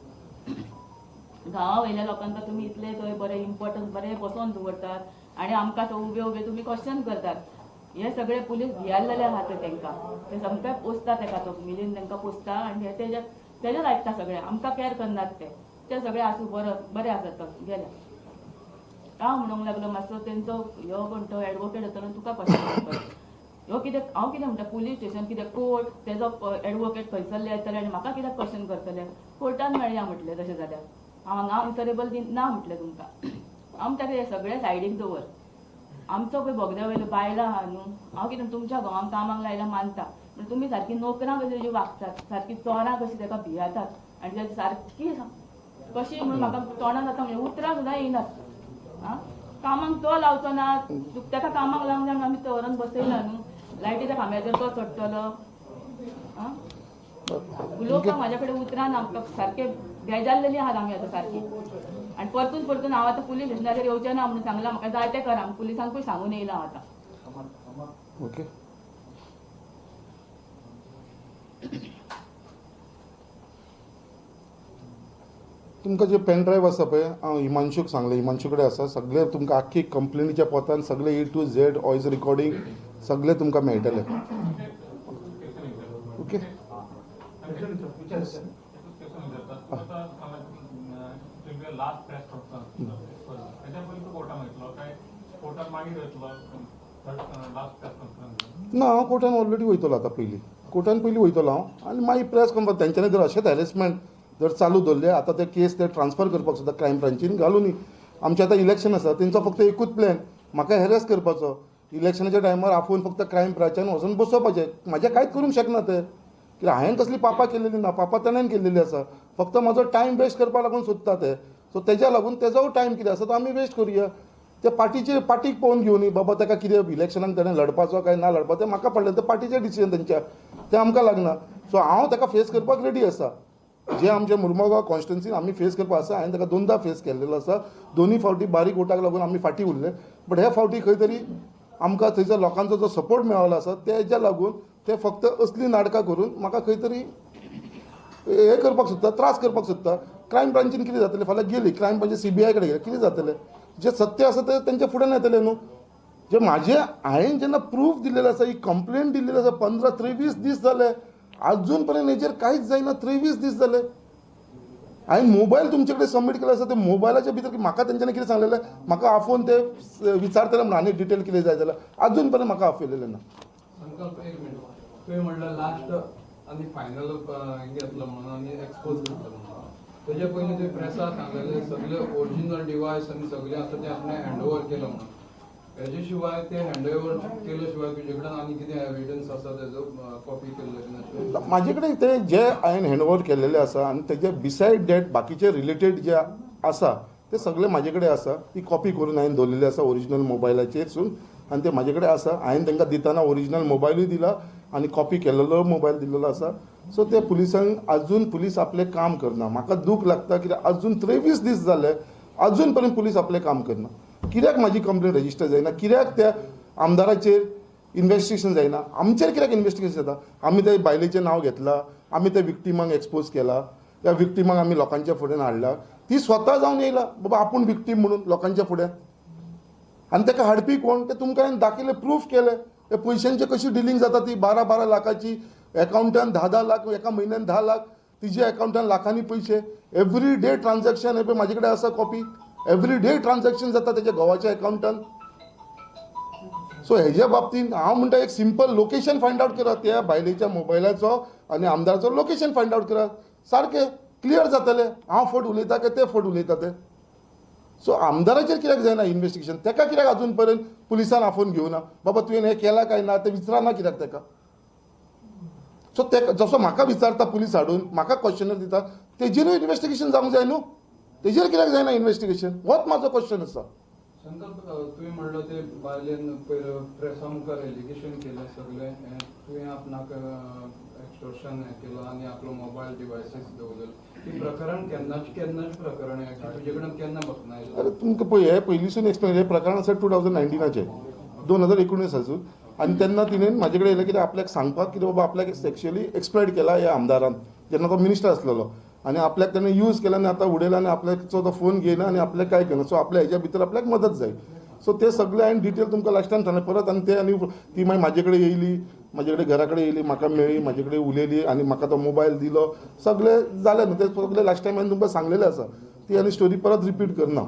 गांवा वयल्या लोकांक तुमी इतले थंय बरें इम्पॉर्टन्स बरें बसोवन दवरतात आनी आमकां थंय उबे उबे तुमी क्वेश्चन करतात. हे सगळे पुलीस भियारलेले आहा ते तांकां, ते सामके पोसता तेका, तो मिलीन तांकां पोसता आनी हे तेजेच आयकता सगळे, आमकां कॅर करनात ते. ते सगळे आसूं बरो बरें आसा तो गेले. हांव म्हणूंक लागलो मातसो तेंचो ह्यो कोण तो एडवोकेट येतलो तुका क्वेश्चन करपाक. ह्यो कितें हांव कितें म्हणटा पुलीस स्टेशन कितें कोर्ट, तेजो एडवोकेट खंयसरले येतले आनी म्हाका कित्याक क्वेश्चन करतले. कोर्टान मेळया म्हटलें तशें जाल्यार हांव हांगा आन्सरेबल ना म्हटलें तुमकां. हांव म्हणटा हे सगळे सायडीक दवर, आमचो पळय बोगद्या वयल्यो बायलां आहा न्हू, हांव कितें तुमच्या घोवांक कामाक लायला मानता, पूण तुमी सारकी नोकरां कशी जी वागतात, सारकी चोरां कशी ताका भियातात आनी ताची सारकी कशी म्हणून म्हाका तोंडान जाता म्हणजे उतरां सुद्दां येयनात. आं कामाक तो लावचो ना, ताका कामाक लावंक जाय म्हणून आमी तो व्हरोन बसयला न्हू, लायटीच्या खांब्याचेर तो चडटलो. आं उलोवपाक म्हाज्या कडेन उतरां ना, आमकां सारकें बेजारलेली आहात आमी आतां सारकी. आनी परतून परतून हांव आतां पुलीस स्टेशनाचेर येवचें ना म्हणून सांगलां, म्हाका जाय तें करा, पुलिसांकूय सांगून येयलां हांव आतां. ओके तुमकां जे पेन ड्रायव्ह आसा पळय, हांव हिमांशूक सांगलें, हिमांशू कडेन आसा सगळे, तुमकां आख्खी कंप्लेनीच्या पोतान सगळे A to Z voice recording सगळे तुमकां मेळटले. ओके ना, हांव कोर्टान ऑलरेडी वयतलो आतां, पयलीं कोर्टान पयलीं वयतलो हांव आनी मागीर प्रेस कॉन्फरन्स. तेंच्यांनी जर अशेंच हॅरेसमेंट जर चालू दवरलें आतां ते केस ते ट्रान्सफर करपाक सुद्दां क्रायम ब्रांचीन घालूनी. आमचें आतां इलेक्शन आसा, तेंचो फक्त एकूच प्लॅन म्हाका हॅरेस करपाचो. इलेक्शनाच्या टायमार आपोवन फक्त क्रायम ब्रांचान वचून बसोवपाचें, म्हाजें कांयच करूंक शकना ते, कित्याक हांवें कसली पापां केलेली ना, पापां ताणें केल्लेली आसा, फक्त म्हाजो टायम वेस्ट करपाक लागून सोदता ते. सो तेज्या लागून तेजो टायम कितें आसा तो आमी वेस्ट करुया. ते पार्टीचे पार्टीक पळोवन घेवनी बाबा ताका कितें इलेक्शनाक ताणें लढपाचो काय ना लढपाचो तें म्हाका पडलें, तें पार्टीचें डिसिजन तेंच्या, तें आमकां लागना. सो हांव ताका फेस करपाक रेडी आसा. जे आमच्या मुरमुगांव कॉन्स्टिट्युन्सीन आमी फेस करपाक आसा, हांवें ताका 2दा फेस केल्लेलो आसा. दोनूय फावटी बारीक वोटाक लागून आमी फाटीं उरले, बट हे फावटी खंय तरी आमकां थंयसर लोकांचो जो सपोर्ट मेळ्ळो आसा तेज्या लागून ते फक्त असली नाटकां करून म्हाका खंय तरी हें करपाक सोदता, त्रास करपाक सोदता. क्रायम ब्रांचीन कितें जातलें, फाल्यां गेली क्रायम ब्रांची CBI कडेन गेली कितें जातलें, जें सत्य आसा तें तेंच्या फुड्यान येतलें न्हू. जे म्हाजें हांवें जेन्ना प्रूफ दिल्लें आसा, ही कंप्लेन दिल्लेली आसा, 15-23 दीस जाले अजून पर्यंत हेजेर कांयच जायना. 23 दीस जाले हांवें मोबायल तुमचे कडेन सबमीट केलो आसा, ते मोबायलाच्या भितर म्हाका तेंच्यांनी कितें सांगलेलें, म्हाका आफोवन ते विचारतले म्हणून आनी डिटेल कितें जाय जाल्यार अजून पर्यंत म्हाका आपयलेलें ना. संकल्प एक मिनट, तुवें म्हणल्यार लास्ट आनी फायनल घेतलो म्हणून आनी एक्सपोज करतलो म्हणून, तेजे पयलीं तुवें प्रेसाक सांगलेलें सगळे ओरिजिनल डिवायस आनी सगळें आसा तें आपणें हँड ओवर केलां म्हणून, हेजे शिवाय ते हँड ओवर केले शिवाय तुजे कडेन आनी कितें एविडन्स आसा तेजो कॉपी केल्लो? म्हाजे कडेन ते जे हांवें हँड ओवर केल्लेले आसा आनी तेजे बिसायड that बाकीचे रिलेटेड जे आसा ते सगळे म्हाजे कडेन आसा. ती कॉपी करून हांवें दवरलेली आसा ओरिजिनल मोबायलाचेरसून आनी ते म्हाजे कडेन आसा. हांवें तांकां दितना ओरिजिनल मोबायलूय दिला आनी कॉपी केल्लो मोबायल दिल्लो आसा. सो ते पुलिसांक अजून पुलीस आपलें काम करना. म्हाका दूख लागता कित्याक अजून 23 दीस जाले अजून पर्यंत पुलीस आपलें काम करना. कित्याक म्हाजी कंप्लेन रजिस्टर जायना, कित्याक त्या आमदाराचेर इन्वेस्टिगेशन जायना, आमचेर कित्याक इन्वेस्टिगेशन जाता? आमी त्या बायलेचें नांव घेतलां, आमी त्या विक्टिमांक एक्सपोज केला, त्या विक्टिमांक आमी लोकांच्या फुड्यान हाडला, ती स्वता जावन येयला बाबा आपूण विक्टीम म्हणून लोकांच्या फुड्यान, आनी ताका हाडपी कोण ते तुमकां हांवें दाखयलें, प्रूफ केलें. ते पयशांचें कशी डिलींग जाता ती 12-12 लाखाची एकावंटान 10-10 लाख, एका म्हयन्यान 10 लाख, तिज्या एकावंटान लाखांनी पयशे, एवरी डे ट्रान्जॅक्शन. हे पळय म्हाजे कडेन आसा कॉपी, एवरी डे ट्रान्जॅक्शन जाता तेज्या घोवाच्या एकावंटान. सो हेज्या बाबतींत हांव म्हणटा एक सिंपल लोकेशन फायंड आवट करात, त्या बायलेच्या मोबायलाचो आनी आमदाराचो लोकेशन फायंड आवट करात, सारकें क्लियर जातलें हांव फट उलयता काय ते फट उलयता ते. सो आमदाराचेर कित्याक जायना इन्वेस्टिगेशन, ताका कित्याक अजून पर्यंत पुलिसान आफोवन घेवना बाबा तुवें हें केलां काय ना तें विचारना कित्याक ताका. सो ते जसो म्हाका विचारता पुलीस हाडून म्हाका क्वेश्चनर दिता तेजेरूय इन्वेस्टिगेशन जावंक जाय न्हू, तेजेर कित्याक जायना इन्वेस्टिगेशन? होच म्हाजो क्वेश्चन आसा. शंकर, तुवें म्हणलो ते बायलेन पयर प्रेसा मुखार एलिगेशन केलें सगळें, तुवें आपणाक एक्सटोर्शन हें केलो आनी आपलो मोबायल डिवायसीस दवरले. ती प्रकरण केन्नाच केन्नाच प्रकरण हें की तुजे कडेन केन्ना बसना आयलें? अरे तुमकां पळय हें पयलींसून एक्सप्लेन, हें प्रकरण आसा 2019चें, 2019 आनी तेन्ना तिणें म्हाजे कडेन येयलें कित्याक आपल्याक सांगपाक कितें बाबा आपल्याक सेक्शुअली एक्सप्लॉयट केला ह्या आमदारान जेन्ना तो मिनिस्टर आसलेलो आनी आपल्याक तेणें यूज केला आनी आतां उडयला आनी आपल्याचो तो फोन घेयना आनी आपल्याक कांय केना, सो आपल्या हेज्या भितर आपल्याक मदत जाय. सो ते सगळे हांवें डिटेल तुमकां लास्ट टायम सांगलें परत. आनी ते आनी ती मागीर म्हाजे कडेन येयली, म्हाजे कडेन घरा कडेन येयली, म्हाका मेळ्ळी, म्हाजे कडेन उलयली आनी म्हाका तो मोबायल दिलो, सगळें जालें न्हू. तें सगळें लास्ट टायम हांवें तुमकां सांगलेलें आसा. ती आनी स्टोरी परत रिपीट करना.